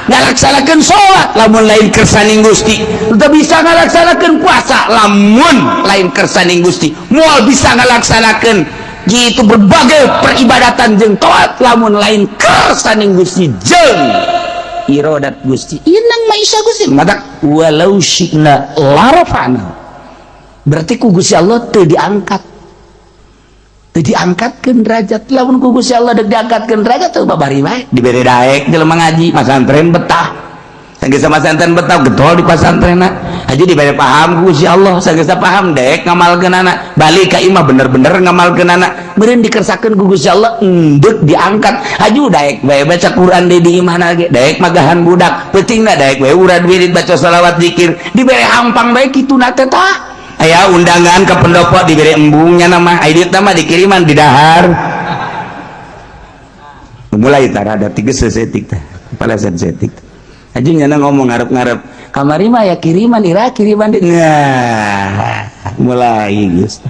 ngalaksanakeun salat lamun lain kersaning Gusti, teu bisa ngalaksanakeun puasa lamun lain kersaning Gusti, moal bisa ngalaksanakeun gitu berbagai peribadatan jeung taat lamun lain kersaning Gusti jeung irodat Gusti. Inang maisa Gusti matak walau syi'na larafa'na. Berarti ku Gusti Allah teu diangkat, teu diangkatkeun derajat. Lamun ku Gusti Allah dek diangkatkeun derajat teu babari bae dibere daek jelema ngaji masantren betah, sanggeus masantren betah getol di pasantrenna haji dibere paham ku Gusti Allah, sanggeus paham daek ngamalkeunana, balik ka imah bener-bener ngamalkeunana, meureun dikersakeun ku Gusti Allah endek diangkat. Haju daek bae baca Quran deui di imahna ge, daek magahan budak peutingna daek bae urad wirid, baca salawat, zikir, dibere hampang bae kituna teh. Tah aya undangan ke pendopo dibere embungnya nama aya duit nama dikiriman di dahar mulai tara ada tiga sesetik teh kepala sesetik aja nyana ngomong ngarep-ngarep kamari mah ya kiriman ira kiriman di nah mulai geus.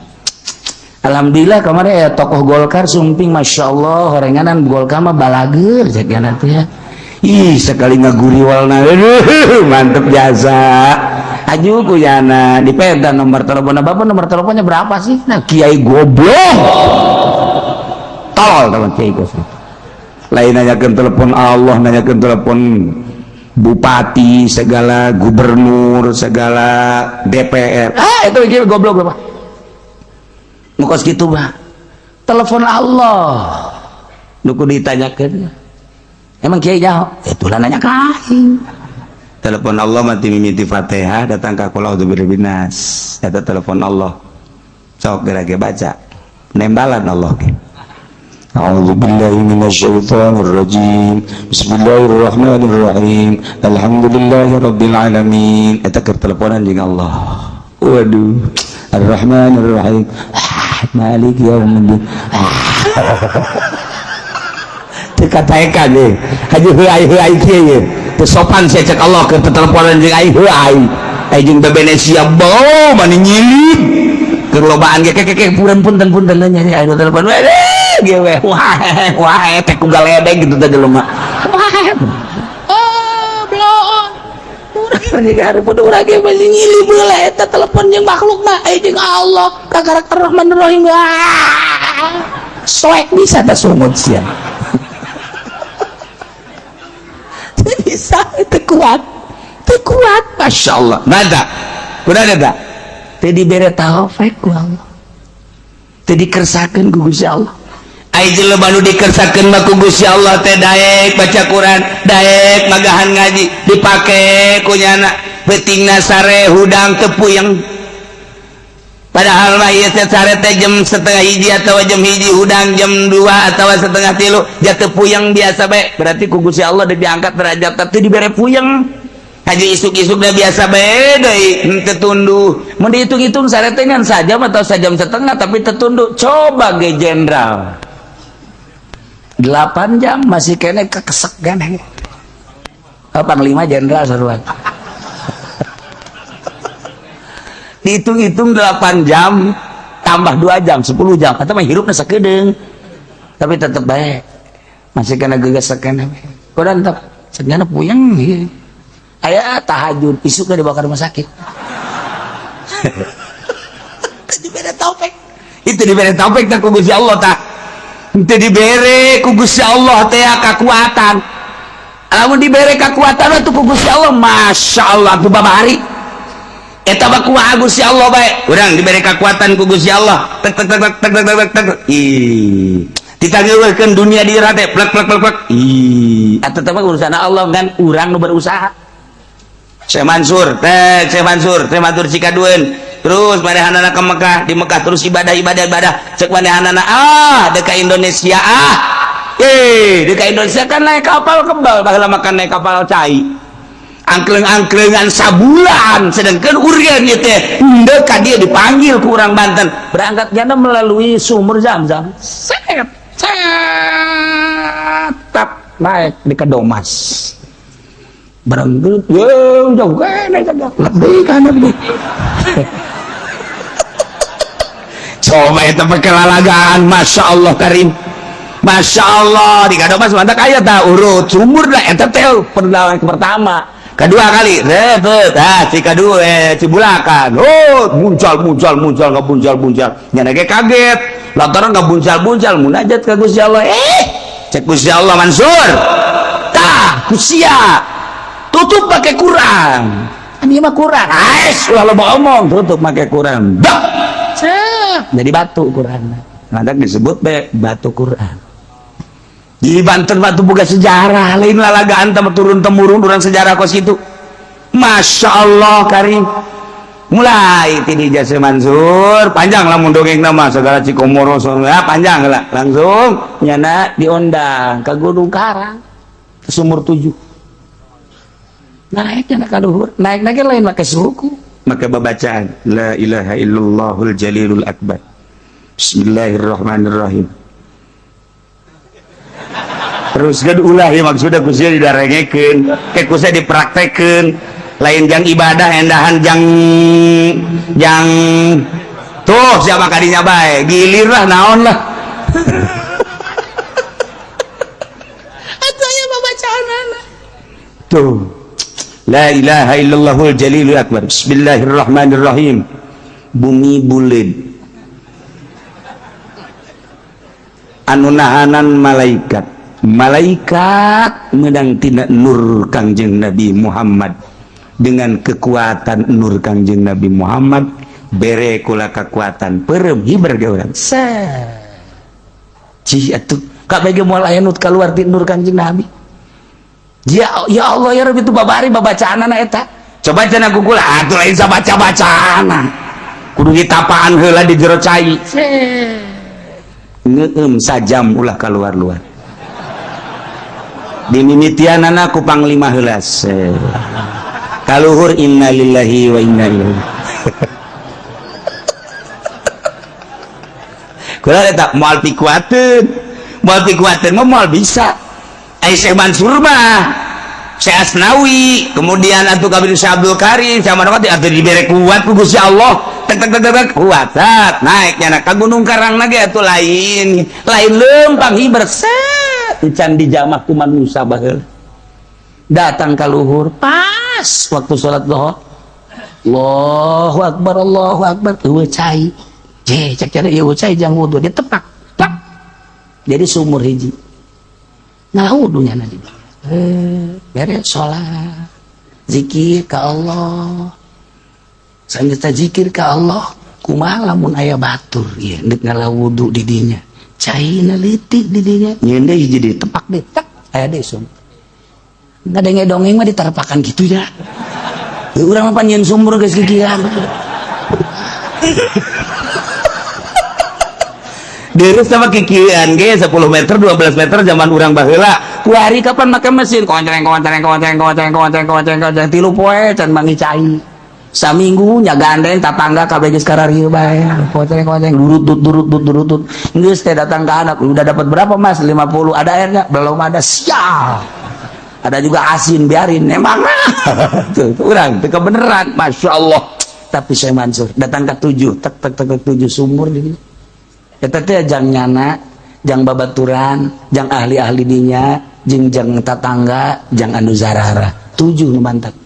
Alhamdulillah kemarin ya tokoh Golkar sumping, Masya Allah, horenganan Golkar mah balager cek teh ya. Ih, sekali ngaguriwalna, aduh, mantep jasa. Aju kuyana dipenta nomor telepon bapak, nomor teleponnya berapa sih? Nah, kiai goblok. Tolol teman kiai goblok. Lain nanyakeun telepon Allah, nanyakeun telepon bupati, segala gubernur, segala DPR. Ah, itu kiai goblok bapak. Mukos gitu bah. Telepon Allah. Nu kudu ditanyakeun. Emang kiai jauh? Itulah nanya ka aing. Telepon Allah mati mimiti Fatihah datang ka qul a'udzu birabbin nas. Eta telepon Allah. Sok geura ge baca. Nembalan Allah ge. A'udzu billahi minasyaitonir rajim. Bismillahirrahmanirrahim. Alhamdulillahi rabbil alamin. Eta keur teleponan jeung Allah. Waduh. Ar-Rahmanir Rahim. Ah, Malik yaumiddin. Ah. Teu kataekan ye. Haji heuay heuay kieu ye. Teu sopan sia cek Allah keur teteleponan jeung aing heuay. Aing jeung bebene sia bau mani nyilid. Keur lobaan ge keke punten punten punten nya aing telepon we ge we. Wah wah teh ku galedeg gitu teh jelema. Wah. Oh, bloon. Urang urang ge masih nyilih beula eta telepon jeung makhluk mah aing jeung Allah kakarak Ar-Rahmanir Rahim. Ah. Soek bisa teh sungut sia. Bisa itu kuat, itu kuat, masya Allah. Nada, udah ada teu dibere taufik ku Allah, teu dikersakeun ku Gusti Allah. Ai jelema nu dikersakeun mah ku Gusti Allah teh daek baca Quran, daek magahan ngaji, dipake ku nyana peutingna sare hudang teu puyeng. Padahal mah ieu teh sare teh jam setengah hiji atau jam hiji, hudang jam 2 atau setengah tilu, jatuh puyeng biasa bae. Berarti ku Gusti Allah deui diangkat derajat teh dibere puyeng. Haji isuk-isuk dah biasa bae deui, henteu tunduh. Mun dihitung-hitung sare teh ngan sajam atau sajam setengah tapi tertunduk. Coba ge jenderal 8 jam masih kene kekesek kan. Oh, panglima jenderal seruan. Dihitung-hitung 8 jam tambah 2 jam 10 jam atau mah hirupna sakedeung tapi tetep bae masih kena gegesekan kodan tetep segana puyeng ieu aya tahajud isukna dibawa ke rumah sakit. Dibere taufik itu, dibere taufik teh ku Gusti Allah tah. Henteu dibere ku Gusti Allah teh kakuatan. Lamun dibere kakuatan tuh ku Gusti Allah, Masya Allah tuh babari eta mah kumaha Gusti Allah bae. Urang dibere kakuatan ku Gusti Allah, tek tek tek tek tek tek tek tek, ih ditangeukeun dunia di teh plek plek plek plek, ih eta teh mah urusan Allah kan urang nu berusaha. Syekh Mansur teh, Syekh Mansur, Syekh Mansur Cikaduen terus manehanana ke Mekah, di Mekah terus ibadah ibadah ibadah, cek manehanana ah deka Indonesia ah, deka Indonesia kan naik kapal kebal baheula makan naik kapal cai angkleng-angklengan sabulan, sedangkan urian ieu teh henteu ka dia dipanggil ku urang Banten berangkat jana melalui sumur Zam-Zam, set set tap naik di Kedomas berangkat jauh kan lebih kan lebih. Coba itu kelalagaan, Masya Allah Karim. Masya Allah di Kadomas mantap aya tah urut sumur lah eta teh perlawan pertama kedua kali rebet ah Cikadua Cibulakan oh muncul muncul muncul nggak muncul muncul nyana ge kaget lantaran nggak muncul muncul munajat ka Gusti Allah cek Gusti Allah Mansur tah kusia tutup pakai Quran ini mah Quran ais ulah loba omong tutup pakai Quran dak jadi batu Quran nanti disebut be batu Quran di Banten batu buka sejarah lain lalagaan turun temurun orang sejarah kos itu Masya Allah karim mulai tini jasa Mansur panjang lah dongeng nama segala Cikomoro ya panjang lah langsung nyana diundang ke Gunung Karang ke sumur 7 naik nyana ka luhur naik-naik lain make suku maka babacaan la ilaha illallahul jalilul akbar bismillahirrahmanirrahim terus kan ulah ya maksudnya kusia didarengekeun ke kusia dipraktekeun lain jang ibadah endahan jang jang tuh siapa kadinya bae gilir lah naon lah atuh aya babacaanana tuh la ilaha illallahul jalilul akbar bismillahirrahmanirrahim bumi buleud anu nahanan malaikat malaikat menang tina nur Kangjeng Nabi Muhammad dengan kekuatan nur Kangjeng Nabi Muhammad bere kula kekuatan perem hiber ge urang cih atuh kabeh ge moal aya nu kaluar ti nur Kangjeng Nabi ya ya Allah ya Rabbi itu babari babacaanana eta coba cenah ku kula atuh lain sabaca-bacaana kudu ditapaan heula di jero cai ngeueum sajam ulah kaluar-luar dimimitianana ku panglima heula kaluhur innalillahi wa inna ilaihi kula eta moal pikuateun mah moal bisa ai Syekh Mansur mah Syekh Asnawi kemudian atuh kabir Syekh Abdul Karim Syekh Manawati atuh dibere kuat ku Gusti Allah tek tek tek tek kuat sat naik nyana ka Gunung Karang lagi atuh lain lain leumpang hiber set encan dijamah ku manusia baheula datang ka luhur pas waktu salat zuhur Allahu akbar Allahu akbar eueuh cai je cek cara ieu cai jang wudu dia tepak tak jadi sumur hiji nah wudunya na di beres salat zikir ka Allah sanggeus zikir ka Allah kumaha lamun aya batur ieu deuk ngala wudu di dinya caina leutik di dinya nyeun deui hiji deui tepak deui tak aya deui sumur ngadenge dongeng mah ditarpakan gitu ya urang mah nyeun sumur geus kikieuan Deres sama kikieuan ge 10 meter 12 meter zaman urang baheula kuari kapan make mesin konceng konceng konceng konceng konceng konceng konceng tilu poe can mangi cai saminggu nya gandeng tatangga kabeh geus kararieu bae konceng konceng durut durut durut durut geus teh datang ke anak udah dapat berapa mas 50 ada airnya belum ada sial ada juga asin biarin emang tuh urang teu kebeneran Masya Allah tapi saya Mansur datang ke 7 tek tek tek 7 sumur di eta teh jang nyana jang babaturan jang ahli-ahli dinya jeung jang tatangga jang anu zarara 7 nu mantap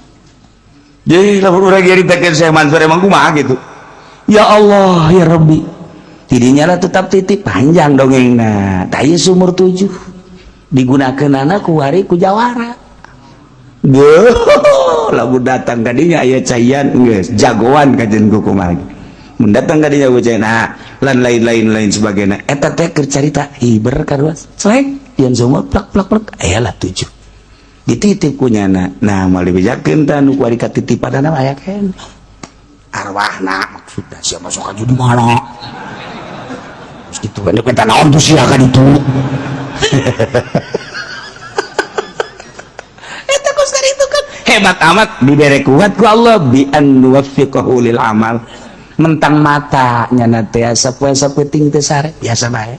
jadi lamun urang nyaritakeun Syekh Mansur emang kumaha gitu ya Allah ya Rabbi tidinya lah tetap titik panjang dongengna tah ieu sumur 7 digunakeunana ku wari ku jawara geuh lamun datang ka dinya aya caian geus jagoan kajen ku kumaha mun datang ka dinya ku cai nah lan lain-lain lain sebagainya eta teh keur carita hiber karuas slek yeun sumur plak plak plak aya lah 7 dititip ku nyana nah moal dibejakeun tah nu kuari katitipanana aya keneh arwahna maksudna sia masuk ka di mana geus kitu we minta naon tuh sia ka ditu eta kos itu kan hebat amat dibere kuat ku Allah bi an nuwaffiqahu lil amal mentang mata nyana teh sapoe sapeting teh sare biasa bae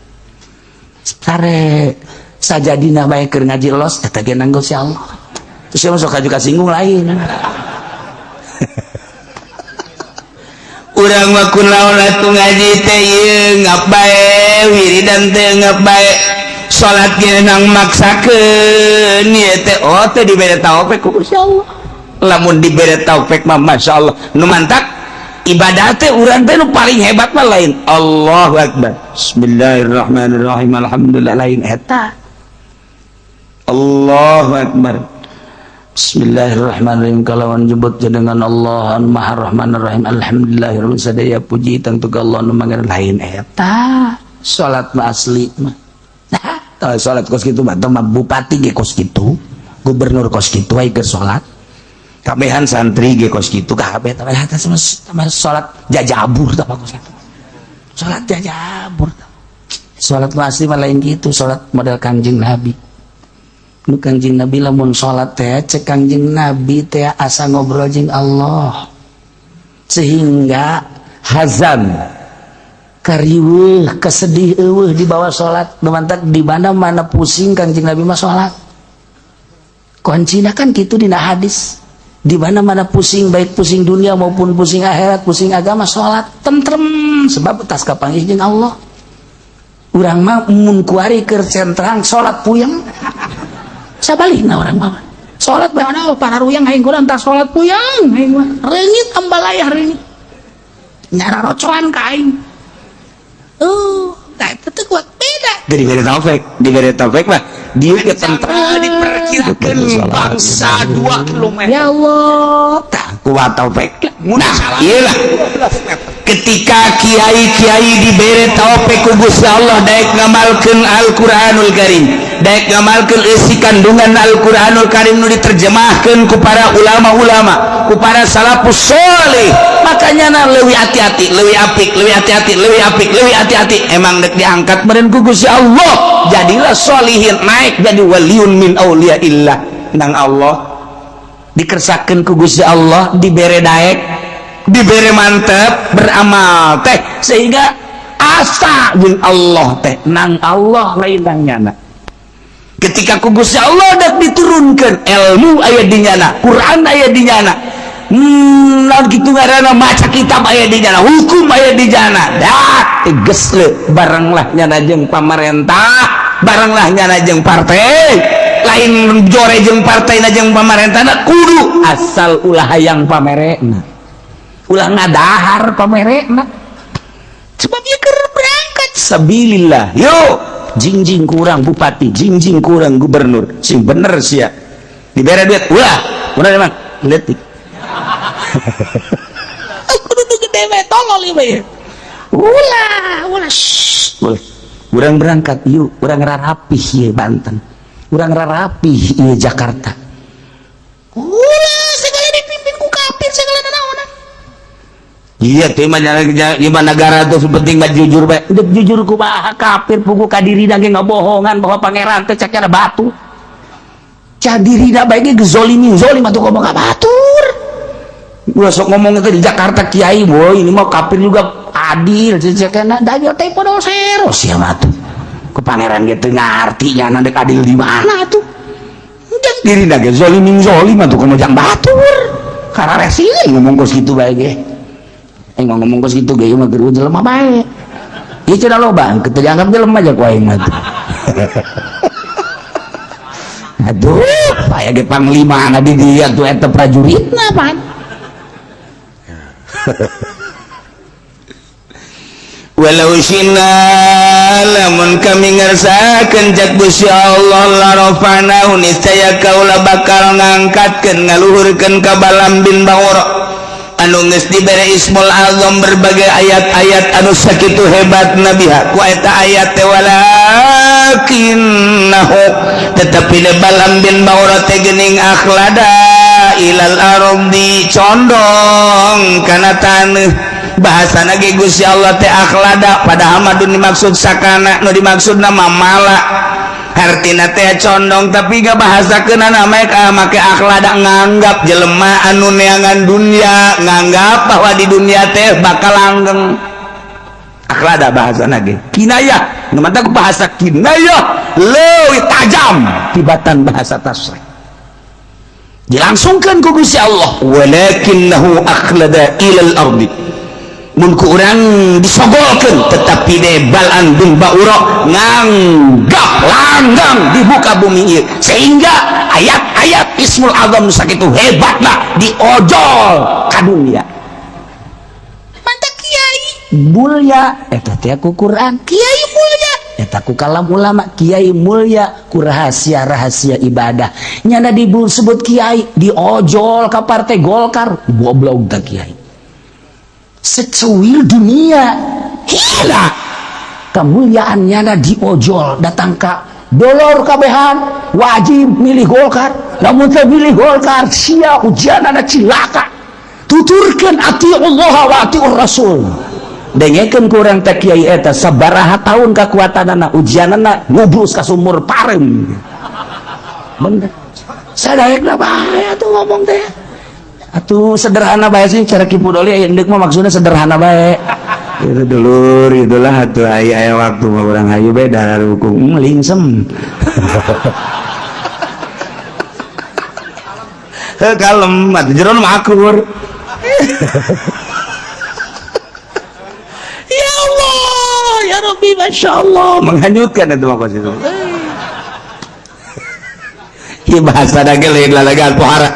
sare sajadina bae keur ngaji los eta ge nanggo si Allah terus sia masuk ka singgung lain urang mah kunaon atuh ngaji teh ieu ngap bae wiridan teh ngap bae Salat ge nang maksakeun ieu teh. Oh, teh dibere taufik ku Gusti Allah. Lamun dibere taufik mah, masyaallah. Nu mantak ibadah teh urang teh nu paling hebat mah lain Allahu akbar, bismillahirrahmanirrahim, alhamdulillah, lain eta. Allahu akbar, bismillahirrahmanirrahim, kalawan jebut jenengan Allah anu Maha Rahman Rahim, alhamdulillahirabbil sadaya puji tangtu ka Allah nu mangan, lain eta. Salat mah asli mah, nah, tah salat kos kitu mah mah bupati ge kos kitu, gubernur kos kitu, ai keur salat kabehan, santri ge kos kitu kabeh. Tah, eta sama salat jajabur, tah kos kitu salat jajabur. Salat mah asli mah lain gitu. Salat model Kangjeng Nabi, nu Kangjeng Nabi lamun salat teh, cek Kangjeng Nabi teh asa ngobrol jeung Allah, sehingga hazan, kariweuh, kesedih eueuh di bawah salat. Nu mantak di mana-mana pusing, Kangjeng Nabi mah salat. Kuncina kan gitu dina hadis, di mana-mana pusing, baik pusing dunia maupun pusing akhirat, pusing agama, salat tentrem, sebab tas kapanggih jeung Allah. Urang mah mun kuari keur centrang, salat puyeng. Sabalikna, urang mah salat bae oh, para ruyang aing kurang tah salat puyeng aing mah, reungit ambalayah, reungit nyararocoan ka aing. Oh, nah, itu tuh kuat beda. Diberi taufik, diberi taufik mah dia ke tentara. Diperkirakan bangsa 2 km. Ya Allah, tah kuat taufik. Nah, iyalah, ketika kiai-kiai diberi taufik ku Gusti Allah daek ngamalkeun Al-Qur'anul Karim, daek ngamalkeun isi kandungan Al-Qur'anul Karim nu diterjemahkeun ku para ulama-ulama, ku para salafus soleh, makanya na leuwih hati-hati, leuwih apik, leuwih hati-hati, leuwih apik, leuwih hati-hati. Emang dek diangkat meureun ku Gusti Allah, jadilah solihin, naik jadi waliun min auliyaillah nang Allah. Dikersakeun ku Gusti Allah, dibere daek, dibere mantep beramal teh, sehingga asa jeung Allah teh nang Allah, lain nang nyana. Ketika ku Gusti Allah dak diturunkan ilmu, aya di nyana Quran, aya di nyana naon kitu ngaranna, maca kitab aya di nyana, hukum aya di nyana, dah tegas le barenglah nyana jeung pamarentah, barenglah nyana jeung partai lain, jore jeung partai na jeung pamarentah na, kudu asal ulah hayang pamerena, ulah ngadahar pamerena, sebab ieu keur berangkat sabilillah. Yo jingjing kurang bupati, jingjing kurang gubernur, sing bener sia. Dibere duit ulah, ulah emang letik. Kudu nu gede we, tolol ieu mah. Ulah, ulah, shh. Boleh urang berangkat yuk, urang rarapih ieu Banten, urang rarapih ieu Jakarta. Ulah, segala dipimpin ku kafir, segala nanaonan. Iya tuh mah, gimana negara tuh penting mah jujur bae. Udah jujur kumaha, kafir pugu ka dirina ge ngabohongan bahwa pangeran teh cek batu. Cak dirina bae ge gezolimin zolim atuh ngomong ka batur. Ulah sok ngomong itu di Jakarta kiai, boy, ini mah kafir juga adil cek na da teh podol sero sia mah tuh. Ku pangeran ge teu ngarti nya dek adil di mana tuh. Cak dirina ge zolimin zolim atuh komo jang batur. Kararesin ngomong kos kitu bae ge. Aing ngomong kos kitu ge mah geus jelema bae. Ieu cenah loba, kitu dianggap jelema aja ku aing mah tuh. Aduh, paya ge panglima na di dia tuh eta prajuritna pan. Walau syina, lamun kami ngersakeun, cak Gusti Allah, la rafa'nahu, niscaya kaula bakal ngangkatkeun, ngaluhurkeun ka Balam bin Baura anu geus dibere Ismul Azam, berbagai ayat-ayat anu sakitu hebat nabiha ku eta ayat teh. Walakinnahu, tetapi de Balam bin Baura teh geuning, akhlada ilal ardi, condong kana taneuh. Bahasa ge Gusti Allah teh akhlada, padahal mah dimaksud sakana, nu dimaksud nama mala, hartina teh condong, tapi gak bahasa kena namanya make akhlada, nganggap jelema anu neangan dunia, nganggap bahwa di dunia teh bakal langgeng. Akhlada bahasa ge kinayah, nu mantak bahasa kinayah leuwih tajam tibatan bahasa tasrih. Dilangsungkan ku Gusti Allah, walakinnahu akhlada ilal ardi. Mun ku urang disogolkeun, tetapi de Bal'am bin Ba'ura nganggap langgang di muka bumi ieu, sehingga ayat-ayat Ismul Azam sakitu hebatna diojol ka dunia. Mantap, kiai. Mulia eta teh ku Quran. Kiai mulia. Eta ku kalam ulama, kiai mulia ku rahasia-rahasia ibadah. Nyana disebut kiai, diojol ka Partai Golkar, goblok tak kiai. Secuil dunia hila kemuliaan nyana diojol, datang ka dolor kabehan wajib milih Golkar. Lamun teu milih Golkar sia ujian ada cilaka. Tuturkeun atiullah wa atiur rasul, dengekeun ku urang teh kiai eta sabaraha tahun kekuatanana, ujianana ngubrus ka sumur parem. Bener sadaekna bae atuh ngomong teh atuh sederhana bae sih cara Ki Pudoli aya mah, maksudnya sederhana bae itu dulur. Itulah atuh aya aya waktu mah urang hayu beda hukum lingsem. Heuh, kalem atuh, jero mah akur. Ya Allah, ya Rabbi, Masya Allah. Menghanyutkan itu mah kos itu. Ieu bahasa dagel lain lalagan pohara.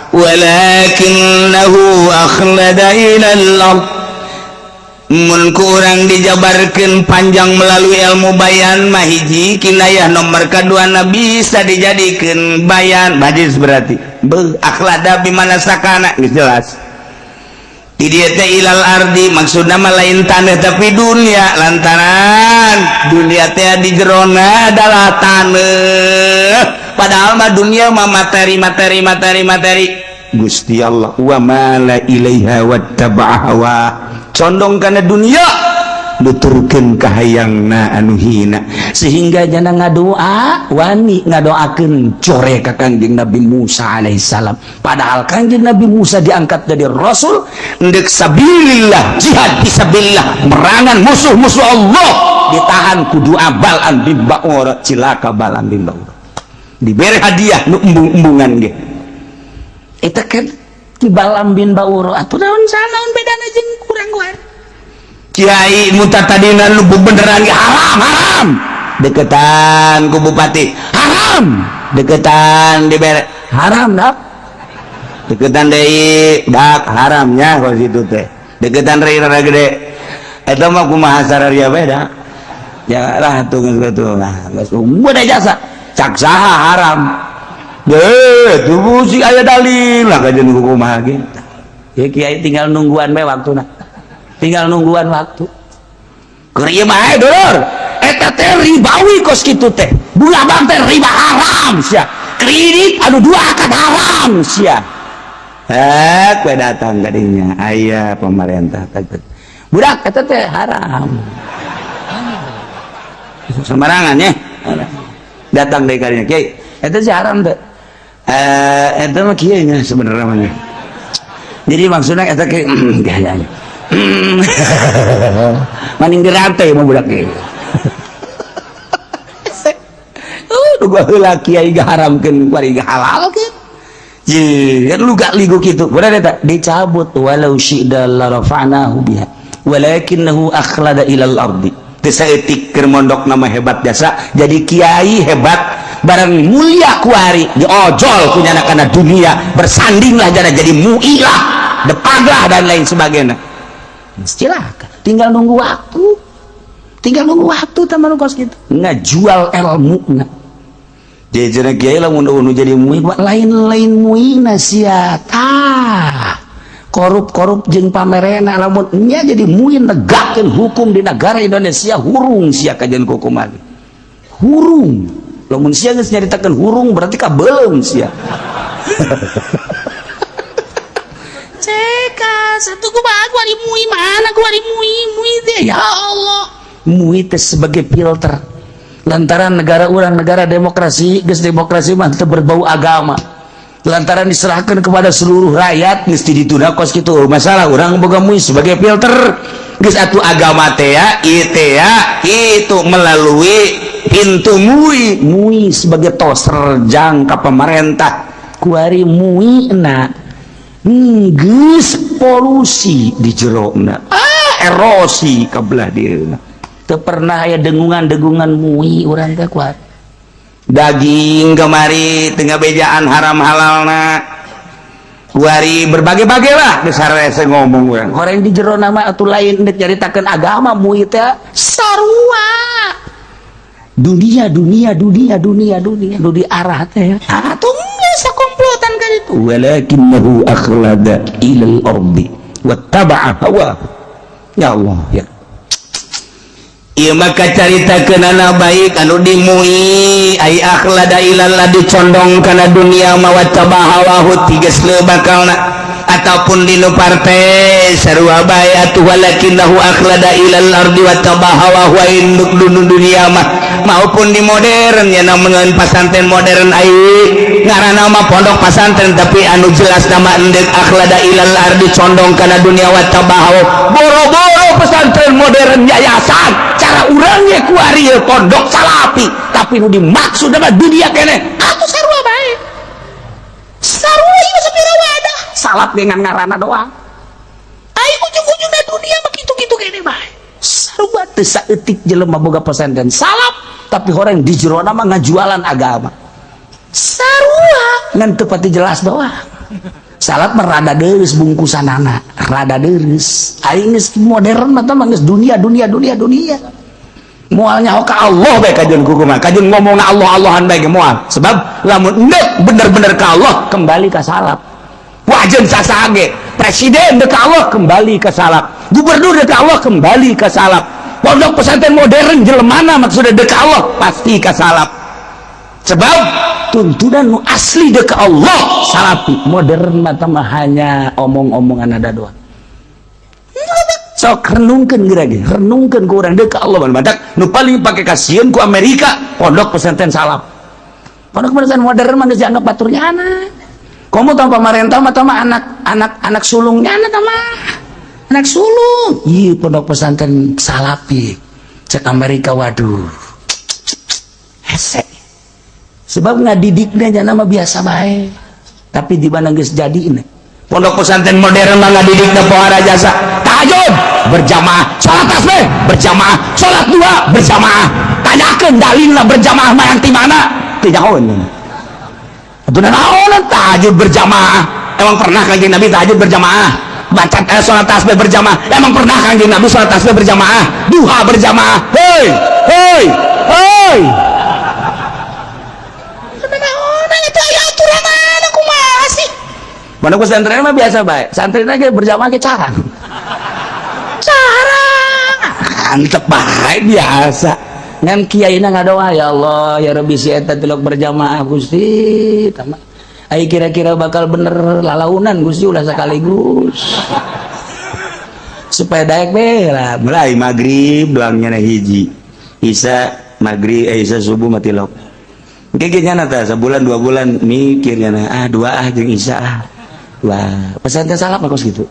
Walakinnahu akhlada ilal ard. Mun ku urang dijabarkeun panjang melalui ilmu bayan mah, hiji kinayah, nomor kadua bisa dijadikeun bayan majis, berarti beuh akhlada bimana sakana geus jelas. Di dieu teh ilal ardi maksudna mah lain tanah tapi dunia, lantaran dunia teh di jerona adalah tanah, padahal mah dunia mah materi, materi, materi, materi. Gusti Allah wa mala ilaiha wattaba'a hawa, condong kana dunia, nuturkeun kahayangna anu hina, sehingga jana ngadoa wani ngadoakeun core ka Kangjeng Nabi Musa alaihissalam, padahal Kangjeng Nabi Musa diangkat jadi rasul ndek sabilillah, jihad fisabilillah, merangan musuh-musuh Allah, ditahan ku doa Bal'am bin Ba'ura. Cilaka Bal'am bin Ba'ura, diberi hadiah nu embung-embungan ge. Eta kan ti Bal'am bin Ba'ura atuh naon naon bedana jeung kurang guar? Kiai muta tadina nu beneran ge haram, haram deketan ku bupati, haram deketan, dibere haram dak. Deketan deui dak, haramnya kalau situ teh deketan deui rada gede. Eta mah kumaha sararia beda ya lah tuh, geus tuh lah, geus udah jasa cak saha haram deh tuh sih, aya dalil lah kajian kumaha ge. Ya kiai tinggal nungguan bae waktuna, tinggal nungguan waktu. Keur ieu mah dulur, eta teh ribawi kos kitu teh, bunga bank teh riba, haram sia. Kredit anu dua akad haram sia. Eh, kue datang kadinya aya pemerintah, budak eta teh haram. Sembarangan ya datang dari kadinya, kiai eta sih haram teh. Eh, eta mah kieu nya sebenarnya mah, jadi maksudnya eta kieu gayanya maning dirantai mau budak ieu. Oh, duga heula kiai gaharamkeun, kuari halalkeun. Ye, kan lu gak ligu kitu. Benar eta dicabut walau syi'da la rafa'nahu biha walakinnahu akhlada ilal ardi. Teu saeutik keur mondok nama hebat jasa, jadi kiai hebat barang mulia kuari diojol ku nyana kana dunia, bersandinglah jana jadi muilah, depaglah dan lain sebagainya. Silakan, tinggal nunggu waktu, tinggal nunggu waktu teman kos gitu ngajual ilmu na. Jadi kiai lamun nu jadi mui lain-lain muina sia tah korup-korup jeung pamerena. Lamun nya jadi muin negakeun hukum di negara Indonesia, hurung sia kajian hukuman, hurung. Lamun sia geus nyaritakeun hurung, berarti kabeuleum sia. Ceka satu gua gua di mui mana gua di mui mui teh, ya Allah. Mui teh sebagai filter, lantaran negara urang negara demokrasi, geus demokrasi mah teu berbau agama, lantaran diserahkan kepada seluruh rakyat. Geus ditunda kos kitu masalah urang boga mui sebagai filter, geus atuh agama teh ya ieu teh ya itu melalui pintu mui. Mui sebagai toser jangka pemerintah, kuari mui na geus polusi di jerona. Ah. Erosi ka belah dieu. Teu pernah aya dengungan-dengungan MUI urang teh kuat. Daging kemari tengah bejaan haram halalna. Kuari berbagai-bagai lah geus harese ngomong urang. Horeng di jero nama atuh lain dek nyaritakeun agama MUI teh sarua. Dunia dunia dunia dunia dunia nu diarah teh. Atuh geus sakomplotan ka ditu. Walakinnahu akhlada ilal ardi wattaba'a hawa. Ya Allah ya. Ieu mah kacaritakeunana baik anu di MUI ai akhlada ilal ardi condong kana dunia mah wattaba'a hawahu tiges bakalna ataupun di nu partai sarua bae atuh walakinnahu akhlada ilal ardi wattaba'a hawahu induk dunia mah maupun di modern ya namun pasantren modern ai ngaranna mah pondok pasantren tapi anu jelas nama endek akhlada ilal ardi condong kana dunia wattaba'a hawa boro-boro pesantren modern yayasan cara urangnya kuari pondok salapi tapi nu dimaksud nama dunia kene atuh sarua bae sarua ieu sapira wadah salap dengan ngaranna doang ai ujung-ujungna dunia mah kitu-kitu kene bae sarua teu saeutik jelema boga pesantren salap tapi orang di jerona mah ngajualan agama sarua ngan teu pati jelas doang salap mah rada deus bungkusanana rada deus aing geus modern mah tah geus dunia dunia dunia dunia moal nyaho ka Allah bae kajeun kumaha kajeun ngomongna Allah Allahan bae ge moal sebab lamun endek bener-bener ka Allah kembali ka salap wajen sasaha ge presiden dek ka Allah kembali ka salap gubernur dek ka Allah kembali ka salap pondok pesantren modern jelemana maksudnya dek ka Allah pasti ka salap sebab tuntunan nu asli dek ka Allah salapi modern mah tah hanya omong-omongan ada doang sok renungkeun geura ge renungkeun ku urang deuk ka Allah badak nu paling pake kasieun ku Amerika pondok pesantren salaf pondok pesantren modern mah geus dianggap baturnya anak komo tah pamarentah mah tah anak anak anak sulungnya anak mah anak sulung ieu pondok pesantren salafi cek Amerika waduh hese sebab ngadidiknya nya mah biasa bae tapi di mana geus jadi ini pondok pesantren modern mah ngadidikna pohara jasa tahajud berjamaah salat tasbih berjamaah salat dua berjamaah tanyakeun dalilna berjamaah mah yang ti mana teu nyahoeun atuh naon tahajud berjamaah emang pernah Kanjeng Nabi tahajud berjamaah baca salat tasbih berjamaah emang pernah Kanjeng Nabi salat tasbih berjamaah duha berjamaah hei hei hei naon itu aya aturan kumaha sih pondok pesantren mah biasa bae santri ge berjamaah ge carang carang antep bae biasa ngan kiaina ngadoa ya Allah ya Rabbi si eta tilok berjamaah Gusti tama ai kira-kira bakal bener lalaunan Gusti ulah sekaligus supaya daek be lah mulai maghrib doangnya na hiji isa maghrib isa subuh mati lok engke nyana tah sebulan 2 bulan mikirnya na ah dua ah jeung isa ah wah pesantren salaf mah kos gitu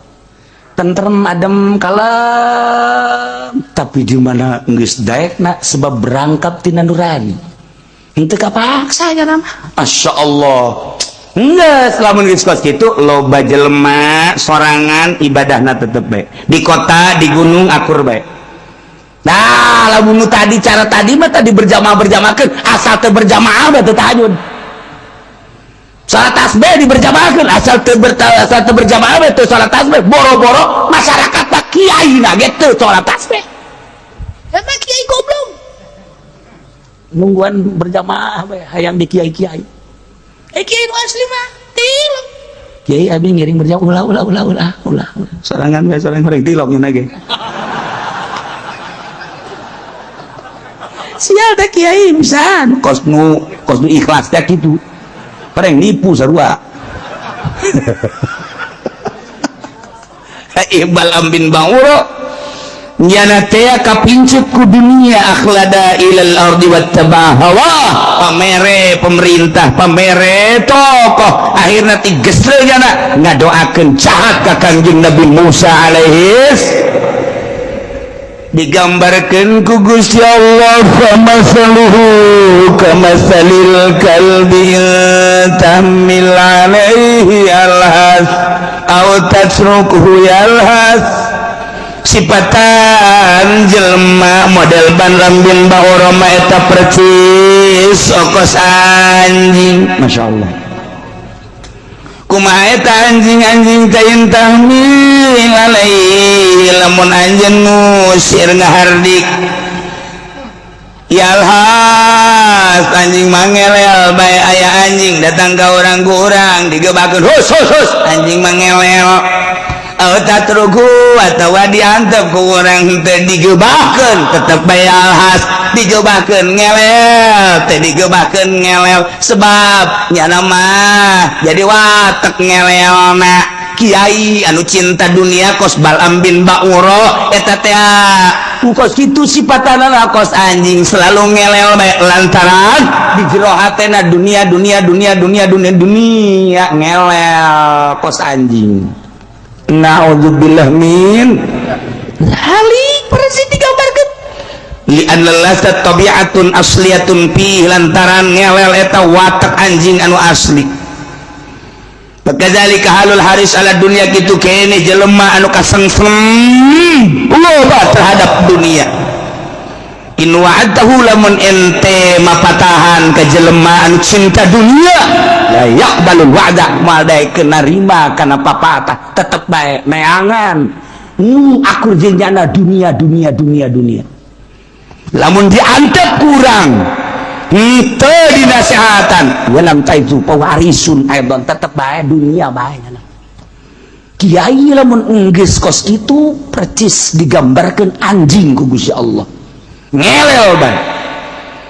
tentrem adem kalem tapi di mana geus daekna sebab berangkat tina nurani henteu kapaksa nya nama Masya Allah geus lamun geus kos kitu loba jelema sorangan ibadahna tetep bae di kota di gunung akur bae nah lamun nu tadi cara tadi mah tadi berjamaah berjamaahkeun asal teu berjamaah mah teu tahajud salat tasbih diberjamaahkeun asal teu asal teu berjamaah mah teu salat tasbih boro-boro masyarakat mah kiai na ge teu salat tasbih emang kiai goblok nungguan berjamaah bae hayang di kiai-kiai kiai nu asli mah tilok kiai abi ngiring berjamaah ulah ulah ulah ulah ulah sorangan bae sorangan goreng tilok nya ge sial teh kiai pisan kos nu ikhlas teh kitu pareng nipu sarua Ibal ambin banguro nyana teh kapincut ku dunia akhlada ilal ardi wattaba hawa pamere pemerintah pamere tokoh akhirna tigesle nyana ngadoakeun jahat ka Kangjeng Nabi Musa alaihis digambarkeun ku Gusti Allah famasaluhu kamasalil kalbi tamil alaihi alhas aw tasrukuhu yalhas Sipatan jelema model Bal'am bin Ba'ura mah eta percis okos anjing. Masya Allah, kumaha eta anjing-anjing teh? Tahmil alaihi, lamun anjeun ngusir ngahardik, yalhas, anjing mangelel bae. Aya anjing datang ka urang, ku urang digebakeun, "Hus, hus, hus," anjing mangelel. Aw tatruku, atawa diantep ku urang teu digebakeun, tetep bae yalhas. Digebakeun ngelel, teu digebakeun ngelel, sebab nyana mah jadi watek ngelelna. Kiai anu cinta dunia kos Bal'am bin Ba'ura eta teh kos kitu sifatana, kos anjing, selalu ngelel bae lantaran di jero hatena dunia, dunia, dunia, dunia, dunia, dunia, ngelel kos anjing. Naudzubillah min Halik persis digambarkeun. Li anna lasat tabi'atun asliyatun fi, lantaran ngelel eta watak anjing anu asli. Kadzalika halul haris ala dunia, kitu kene jelema anu kasengsem loba terhadap dunia. In wa'adtahu, lamun ente mapatahan ke jelema anu cinta dunia, la yaqbalul wa'da, moal daekeun narima kana papatah, tetep bae neangan akur jeung nyana dunia, dunia, dunia, dunia. Lamun diantep kurang henteu dinasehatan, walam taizu pewarisun aidon, tetep bae dunia bae nyana. Kiai lamun enggeus kos itu percis digambarkan anjing ku Gusti Allah, ngelel bae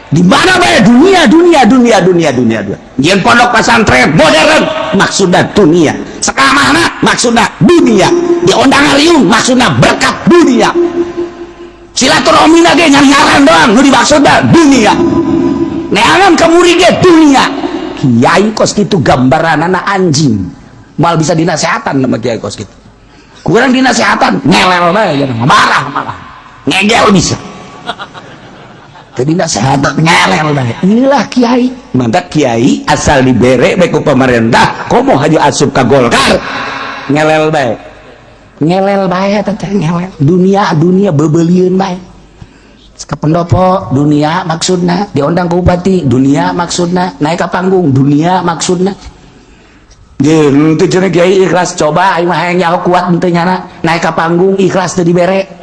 di mana bae, dunia, dunia, dunia, dunia, dunia, dunia. Jeung pondok pesantren modern maksudna dunia, sekamana maksudna dunia, diundang ngaliung maksudna berkat dunia, silaturahmi ge nyari ngaran doang nu dimaksudna dunia, neangan ka murid ge dunia. Kiai kos kitu gambaranana anjing, mal bisa dinasehatan sama kiai kos kitu. Kurang dinasehatan ngelel bae, marah, malah ngegel bisa. Jadi nasehatan ngelel bae. Inilah kiai. Mantap, kiai asal dibere bae ku pemerintah, komo haji asup ka Golkar, ngelel bae, ngelel bae teh, ngelel dunia, dunia, bebelieun bae. Ke pendopo dunia maksudna, diundang ke bupati dunia maksudna, naik ke panggung dunia maksudna. Jeung teu cenah kiai ikhlas, coba aing mah hayang nyaho kuat henteu nyana naik ke panggung ikhlas teu dibere.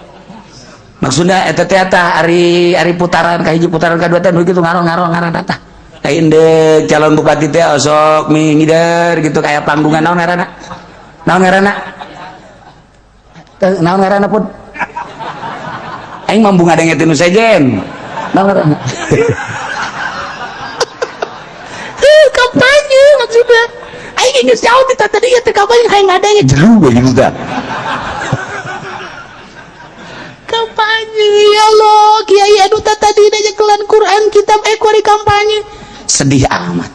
Maksudna eta teh eta ari ari putaran ka hiji, putaran ka dua teh nu kitu ngaron ngaron ngaron eta. Kayak indek calon bupati teh osok mingider gitu kayak panggungan. Naon ngaranna? Naon ngaranna? Naon ngaranna pun? Aing mambu ngadenge tinu sejen. Naon ngaranna? Kampanye maksudnya. Aing geus jauh ti tadi teh kampanye hayang ngadenge. Jeru we gitu tah. Kampanye, ya Allah, kiai anu tadi nyekelan Quran kitab ekor di kampanye. Sedih amat,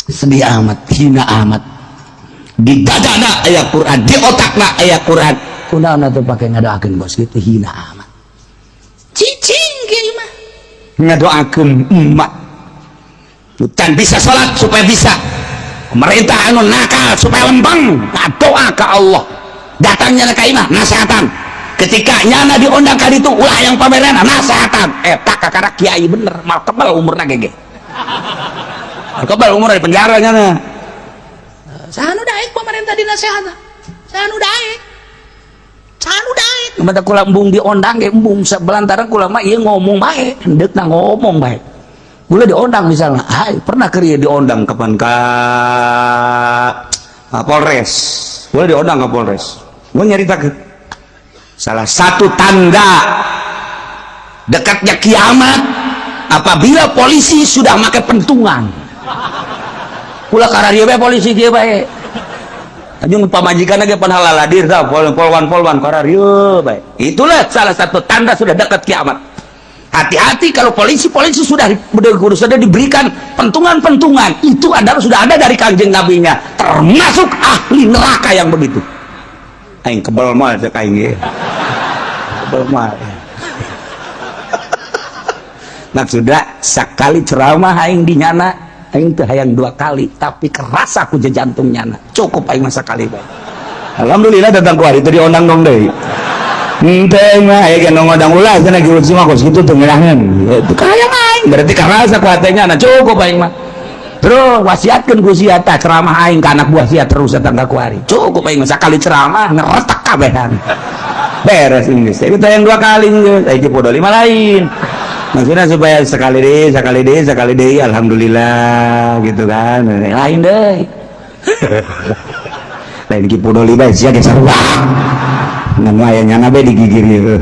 sedih amat, hina amat. Di dadana aya Quran, di otakna aya Quran, kunaon atuh pake ngadoakeun bos gitu? Hina amat. Cicing kiai mah. Ngadoakeun emak can bisa salat supaya bisa, pemerintah anu nakal supaya lembang, ngadoa ke Allah. Datangnya ka imah nasehatan, ketika nyana diundang ka ditu ulah yang pameran, nasehatan eta kakara kiai bener mal kebal umurna gege, mal kebal umurna di penjara nyana. Saha nu daek pemerintah dinasehatan? Saha nu daek? Saha nu daek? Mata kula embung diondang ge embung, belantaran kula mah ieu ngomong bae, hendeukna ngomong bae. Kula diondang misalnya, hai pernah keur ieu diondang kapan ka Polres, boleh diondang ke Polres. Gue nyaritakeun salah satu tanda dekatnya kiamat apabila polisi sudah pakai pentungan. Kula kararieu bae polisi kieu bae. Anjing pamajikan ge pan halaladir tah, polwan polwan kararieu bae. Itulah salah satu tanda sudah dekat kiamat. Hati-hati kalau polisi-polisi sudah diberikan pentungan-pentungan, itu adalah sudah ada dari Kanjeng Nabinya, termasuk ahli neraka yang begitu. Aing kebel mah cek aing ge, kebel mah. Maksudnya sekali ceramah aing di nyana, aing teu hayang dua kali, tapi kerasa ku jantung nyana, cukup aing masa kali bae. Alhamdulillah datang kuari itu diondang dong deui. Henteu mah aya ge nu ngondang, ulah cenah, Ki mah kos kitu teu ngeunaheun. Itu kahayang aing berarti karasa ku hatenya na cukup aing mah. Terus wasiatkeun ku sia tah ceramah aing ka anak buah sia, terus datang ka kuari. Cukup aing mah sakali ceramah ngeretak kabehan. Beres ini. Itu yang dua kali geus. Ai Ki Podoli mah lain. Maksudnya supaya sekali deh, sekali deh, sekali deh, alhamdulillah gitu kan. Lain deh. Lain Ki Podoli bae sia ge sarua. Ngan aya nyana bae digigir gitu.